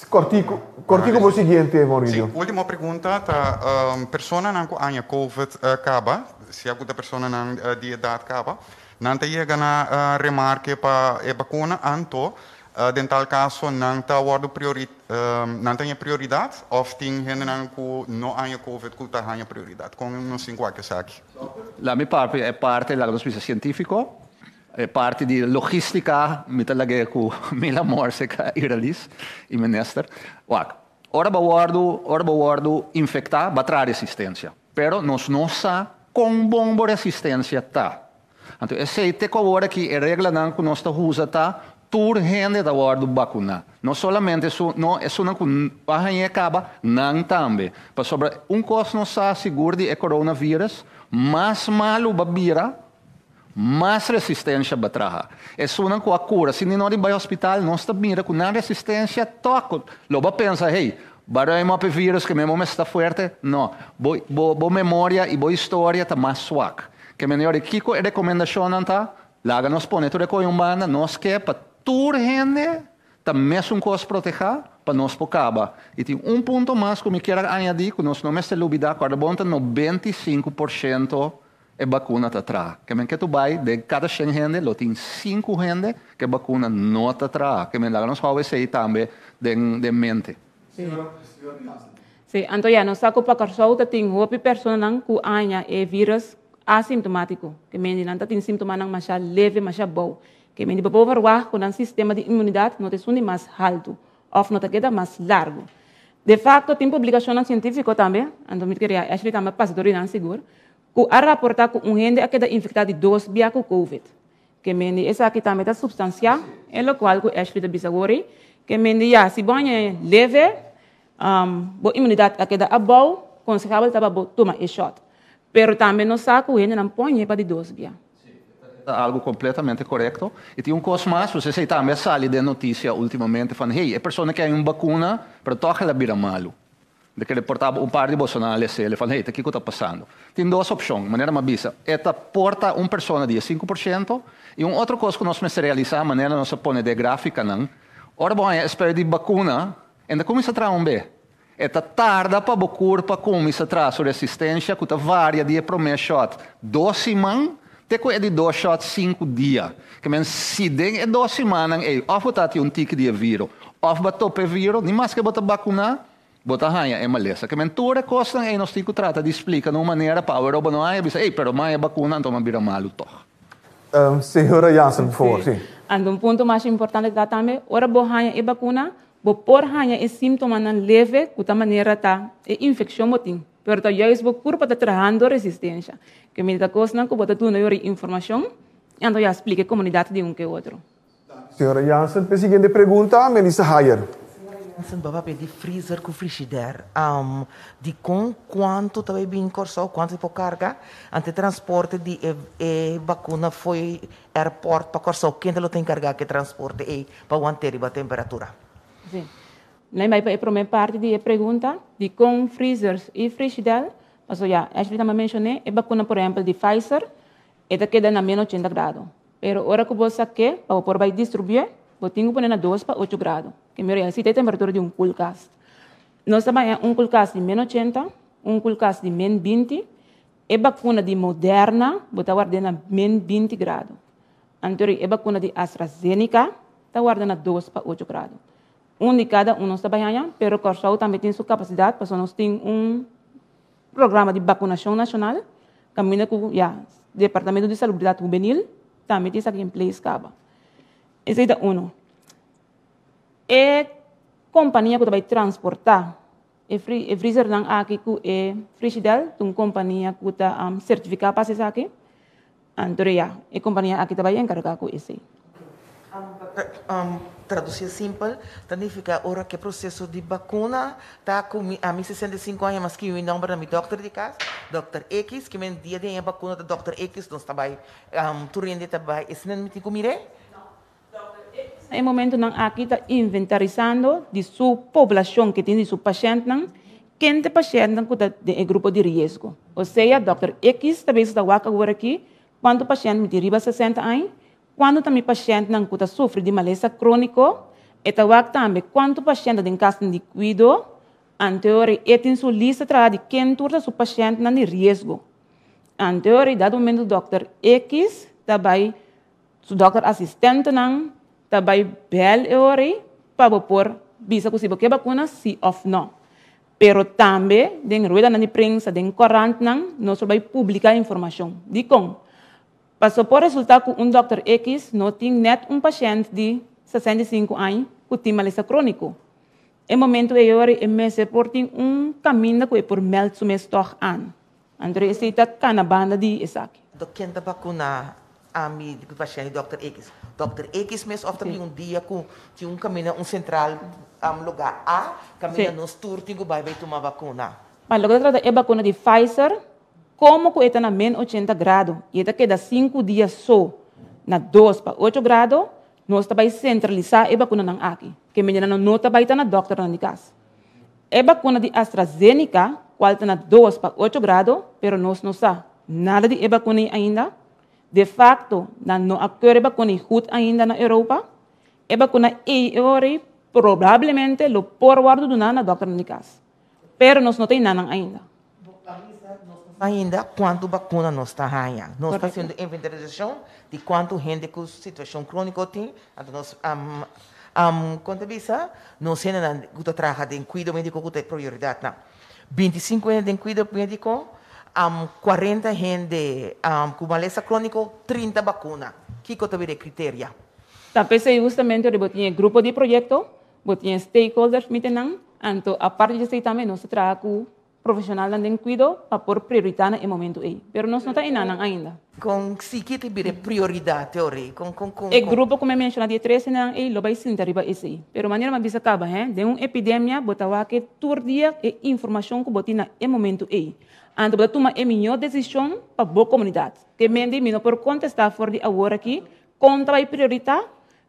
Kòrtiku, kòrtiku bo siguiente, Mauricio. Sí, último pregunta ta personanan ku aña covid kaba, sea ku ta personanan di edat kaba, nan ta yega na remarke pa e bakuna, anto Den tal kaso nan ta wòrdu priori nan ta haña prioridat òf tin hendenan ku no haña covid ku ta haña prioridat? Kon nos tin ku wak esaki? La mi papia e parti laga nos bisa sientífiko, e parti di logístika mi ta lag'é ku Mila Morseka i Ralis i minister. Wak, ora bo wòrdu ora bo wòrdu infektá bo a traha resistensia, pero nos no sa kon bon bo resistensia ta. Anto esei te ku awor aki e reglanan ku nos ta usa ta tur hende ta wòrdu bakuná. No solamente esun, no esunnan ku a hañ'é kaba, nan tambe. Pasobra un kos nos sa sigur di e coronavirus, mas malu ba bira, mas resistensha ba traha. Esunnan ku a kura sin di no di bai hospital, nos ta mira ku nan resistensia tòg lo ba pensa, hey, ba ruim op e virus ke mi mester ta fuerte. No, bo bo memoria i bo historia ta mas swak. Ke menior di kiko e rekomendashonnan ta? Laga nos pone tur e koe un banda, nos ke pa tur hende ta mesun kos protehá pa nos por kaba. I tin un punto mas ku mi kier a añadí ku nos no mester lubidá, kòrda bon ta 95% e bakuna ta traha. Ke men ke tu bai den kada shen hende lo tin sinku hende ku e bakuna no ta traha. Ke men laga nos hou esei tambe den den mente. Sí, anto ya nos sa ku pa Kòrsou ta tin hopi personanan ku haña e vírus asintomátiko, ke mende nan ta tin síntomanan masha leve, masha bou. Ke mende bo por verwagt ku nan sistema di inmunidat no ta esun di mas haltu òf no ta keda mas largu. De facto, tin publicacionnan cientifico tambe, anto mi queria Ashley tambe pasa door di nan sigur, cu a raporta cu un hende a keda infecta di dos bia cu Covid. Ke mende esaki tambe ta substancia e locual cu Ashley ta bisa wori, ke mende ya, si bo haña leve, bo inmunidad a keda abou, consehabel ta pa bo tuma e shot. Pero tambe nos sa cu hendenan por hañ'e pa di dos bia. Ta algo completamente corecto. Y tin un cos mas, pues esey tambe a sali den noticia ultimamente van hey, e persona ke hay un vacuna, pero toch el a bira malo. De ke reportaba un par di bosonan a lesele van hey, ta kico ta pasando? Tin dos opcion, manera mi a bisa, e ta por ta un persona di e 5% y un otro cos cu nos mester realisa, manera nos a pone den e graficanan, ora bo haña e spuit di vacuna, e ta cuminsa traha un be. E ta tarda pa bo kurpa kuminsá traha su resistensia ku ta varia di e promé shòt dos siman te ku e di dos shòt sinku dia. Ke men si den e dos simannan ei òf bo ta tin un tiki di e viro òf bo a topa e viro, ni maske bo ta bakuná, bo ta haña e malesa. Ke men tur e kosnan ei nos tin ku trata di splika na un manera pa awe bo no haña bisa, ey, pero mi haña bakuna anto mi a bira malu tòg. Señora Jansen, por favor, si. Anto un punto mas importante ta tambe, ora bo haña e bakuna, Bo por haña e símtomanan leve ku ta manera ta e infekshon bo tin, pero ta juist bo kurpa ta trahando resistensha. Ke mira ta kosnan ku bo ta duna yori informashon i anto ya splika e komunidat di un ke otro. Señora Jansen, p'e siguiente pregunta, Melissa Hayer. Señora Jansen, bo a papia di freezer ku frishider. Dikon kuantu ta bai bin Kòrsou, kuantu e por karga? Anto e transporte di e e bakuna fo'i Airport pa Kòrsou, kende lo ta enkargá ku e transporte ei pa want'é riba temperatura? Sí. Lei bai pa e promé parti di e pregunta, dikon freezers i frishidèl? Pasobra ya, Ashley tambe a menshoné, e bakuna por ehèmpel di Pfizer, e ta keda na ménos ochenta grado. Pero ora ku bo sak'é pa bo por bai distribué, bo tin ku pone na dos pa ocho grado. Ke mira ya, así ta e temperatura di un koelkast. Nos ta bai un koelkast di ménos ochenta, un koelkast di men binti, E bakuna di Moderna bo ta ward'é na min 20 grado. Anto e bakuna di AstraZeneca ta warda na 2 pa 8 grado. Un di kada un nos ta bai haña, pero Kòrsou tambe tin su kapasidat pasobra nos tin un programa di bakunashon nashonal kaminda ku ya Departamento di Salubridat Hubenil tambe tin esaki in place kaba. Esei ta uno. E kompania ku ta bai transportá E e freezernan aki ku e frishidèl ta un kompania ku ta sertifiká pa hasi esaki. Anto ya, e kompania aki ta bai enkargá ku esei. Tradusí simpel ta nifiká ora ku e proseso di bakuna ta ku mi ami 65 aña mas skibi mi nòmber na mi dòkter di kas, dòkter X, ki men dia di haña bakuna ta dòkter X, nos ta bai tur hende ta bai esnan mi tin ku mir'é. Na e momentonan aki ta inventarisando di su poblacion ke tin di su pashentnan, ken ta e pashentnan ku ta den e grupo di riesgo. Osea dòkter X ta bezig ta wak awor aki kuantu pashent mi tin riba 60 aña, kuantu ta mi pashentnan ku ta sufri di malesa króniko, e ta wak tambe kuantu pashent ta den kasnan di kuido, anteori e tin su lista traha di ken tur ta su pashentnan di riesgo. Anteori dado momento dòkter X ta bai Su dòkter asistentenan ta bai bèl e ora ei pa bo por bisa ku si bo ke bakuna si òf nò. Pero tambe den ruedanan di prensa, den korantnan nos por bai publiká informashon. Dikon? Pasobra por resultá ku un dòkter X no tin nèt un pashènt di 65 aña ku tin malesa króniko. E momentu ei ora ei e mester por tin un kaminda ku e por mèld su mes tòg aan. Anto esei ta kana banda di esaki. Anto ken ta bakuna ami di pashènt di dòkter X? Dòkter X mes òf ta bin un dia ku tin un kaminda un sentral lugá A kaminda nos tur tin ku bai bai tuma bakuna? Pa loke ta trata e bakuna di Pfizer, komo ku e ta na min 80 grado i e ta keda sinku dia so na 2 pa 8 grado, nos ta bai sentralisá e bakunanan aki. Ke medianan no ta bai ta na dòkternan di kas. E bakuna di AstraZeneca, kual ta na 2 pa 8 grado, pero nos no sa nada di e bakuna ei ainda. De facto, nan no a keur e bakuna ei goed ainda na Europa. E bakuna ei e ora ei probablemente lo por wòrdu duná na dòkternan di kas. Pero nos no ta einanan ainda. Bo a bisa nos no sa ainda kuantu bakuna nos ta haña. Nos ta hasiendo inventarisashon di kuantu hende ku situashon króniko tin. Anto nos kon ta bisa? Nos hendenan ku ta traha den kuido médiko ku ta e prioridatnan. 25 hende den kuido médiko, 40 hende ku malesa króniko, 30 bakuna. Kiko ta bira e kriteria? Ta p'esei hustamente ora bo tin e grupo di proyekto, bo tin e stakeholders mitennan. Anto aparte di esei tambe nos ta traha ku profeshonalnan den kuido pa por prioritá na e momentu ei. Pero nos no ta enanan ainda. Kon si ki ta bira e prioridat te ora ei? Kon kon kon E grupo ku mi a menshoná di e tresenan ei lo bai sinta riba esei. Pero manera mi a bisa kaba he, den un epidemia bo ta wak tur dia e informashon ku bo tin na e momentu ei. Anto bo ta tuma e mihó desishon pa bo komunidat. Te mende mi no por kontestá for di awor aki kon ta bai prioritá,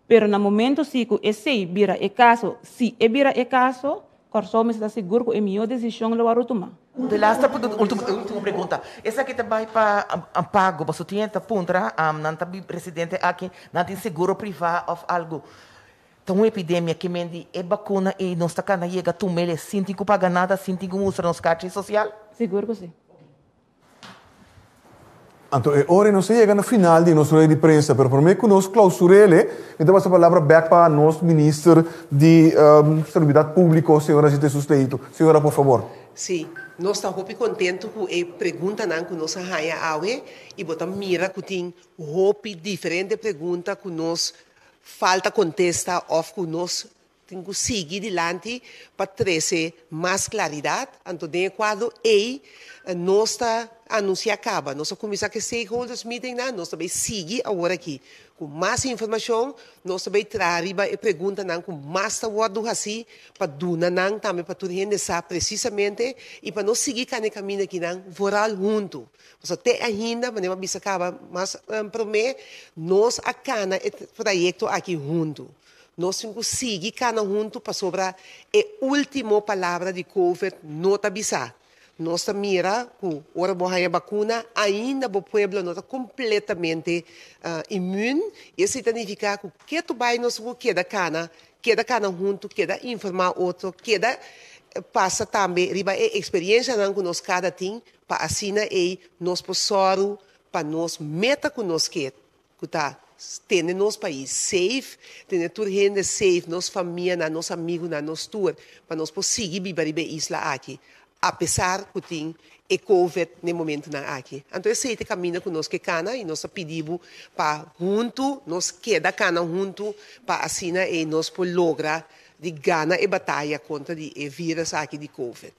Pero na momento si ku esei bira e kaso, si e bira e kaso, Kòrsou mester ta sigur ku e mihó desishon lo wòrdu tumá. De laatste ultimo ultimo pregunta. Esaki ta bai pa pago, pasobra tin hende ta puntra, nan ta residente aki, nan tin seguro privá òf algu. Ta un epidemia ke men di e bakuna ei nos ta kana yega tum'el sin tin ku paga nada, sin tin ku mustra nos karchi sosial? Sigur ku si. Anto e ora nos a yega na final di nos rueda di prensa, pero prome ku nos klausur'el, mi ta pasa palabra bek pa nos minister di Salubridat Públiko, señora Zita Jesus Leito. Señora, por fabor. Sí, nos ta hopi kontentu ku e preguntanan ku nos a haña awe i bo ta mira ku tin hopi diferente pregunta ku nos falta kontesta òf ku nos Tin ku sigui dilanti pa trese mas klaridat. Anto den e kuadro ei nos ta anunsiá kaba. Nos a kuminsá ku e stakeholders meetingnan, nos ta bai sigui awor aki ku mas informashon. Nos ta bai traha riba e preguntanan ku mas ta wòrdu hasí pa duna nan tambe pa tur hende sa presisamente i pa nos sigui kana e kaminda akinan vooral huntu. Pasobra te ainda, manera mi a bisa kaba mas promé, nos a kana e trayekto aki huntu. Nos tin ku sigui kana huntu pasobra e último palabra di Covid no ta bisá. Nos ta mira ku ora bo haña bakuna ainda bo pueblo no ta kompletamente imün i esei ta nifiká ku ketu bai nos tin ku keda kana, keda kana huntu, keda informá otro, keda pasa tambe riba e eksperienshanan ku nos kada tin pa asina ei nos por sòru pa nos meta ku nos ke ku ta tene nos pais safe, tene tur hende safe, nos famianan, nos amigunan, nos tur, pa nos por sigui biba riba e isla aki, apesar ku tin e covid na e momentunan aki. Anto esei ta e kaminda ku nos ke kana i nos ta pidi bo pa huntu nos keda kana huntu pa asina ei nos por logra di gana e bataya kontra di e virus aki di covid.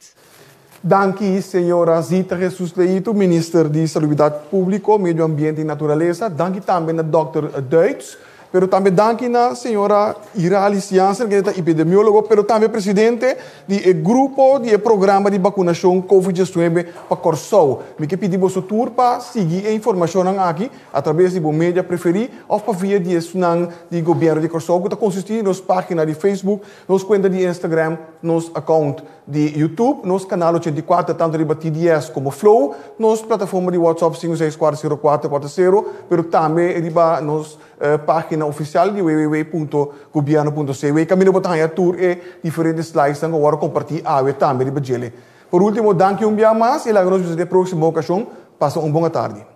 Danki señora Zita Jesus Leito, Minister di Salubridat Públiko, Medio Ambiente i Naturalesa. Danki tambe na Dòkter Duits. Pero tambe danki na señora Iralis Jansen, kende ta epidemiólogo, pero tambe presidente di e grupo di e programa di bakunashon Covid 19 pa Kòrsou. Mi ke pidi boso tur pa sigui e informashonnan aki atrabes di bo media preferí òf pa via di esnan di Gobièrnu di Kòrsou ku ta konsistí di nos página di Facebook, nos kuenta di Instagram, nos account di YouTube, nos kanal 84 tantu riba TDS komo Flow, nos plataforma di WhatsApp 5640440, pero tambe riba nos página ofisial di www.gobierno.cw kaminda bo ta haña tur e diferente slidesnan ku a wòrdu kompartí awe tambe riba djele. Por último, danki un bia mas i laga nos bisa den e próksimo okashon. Pasa un bon atardi.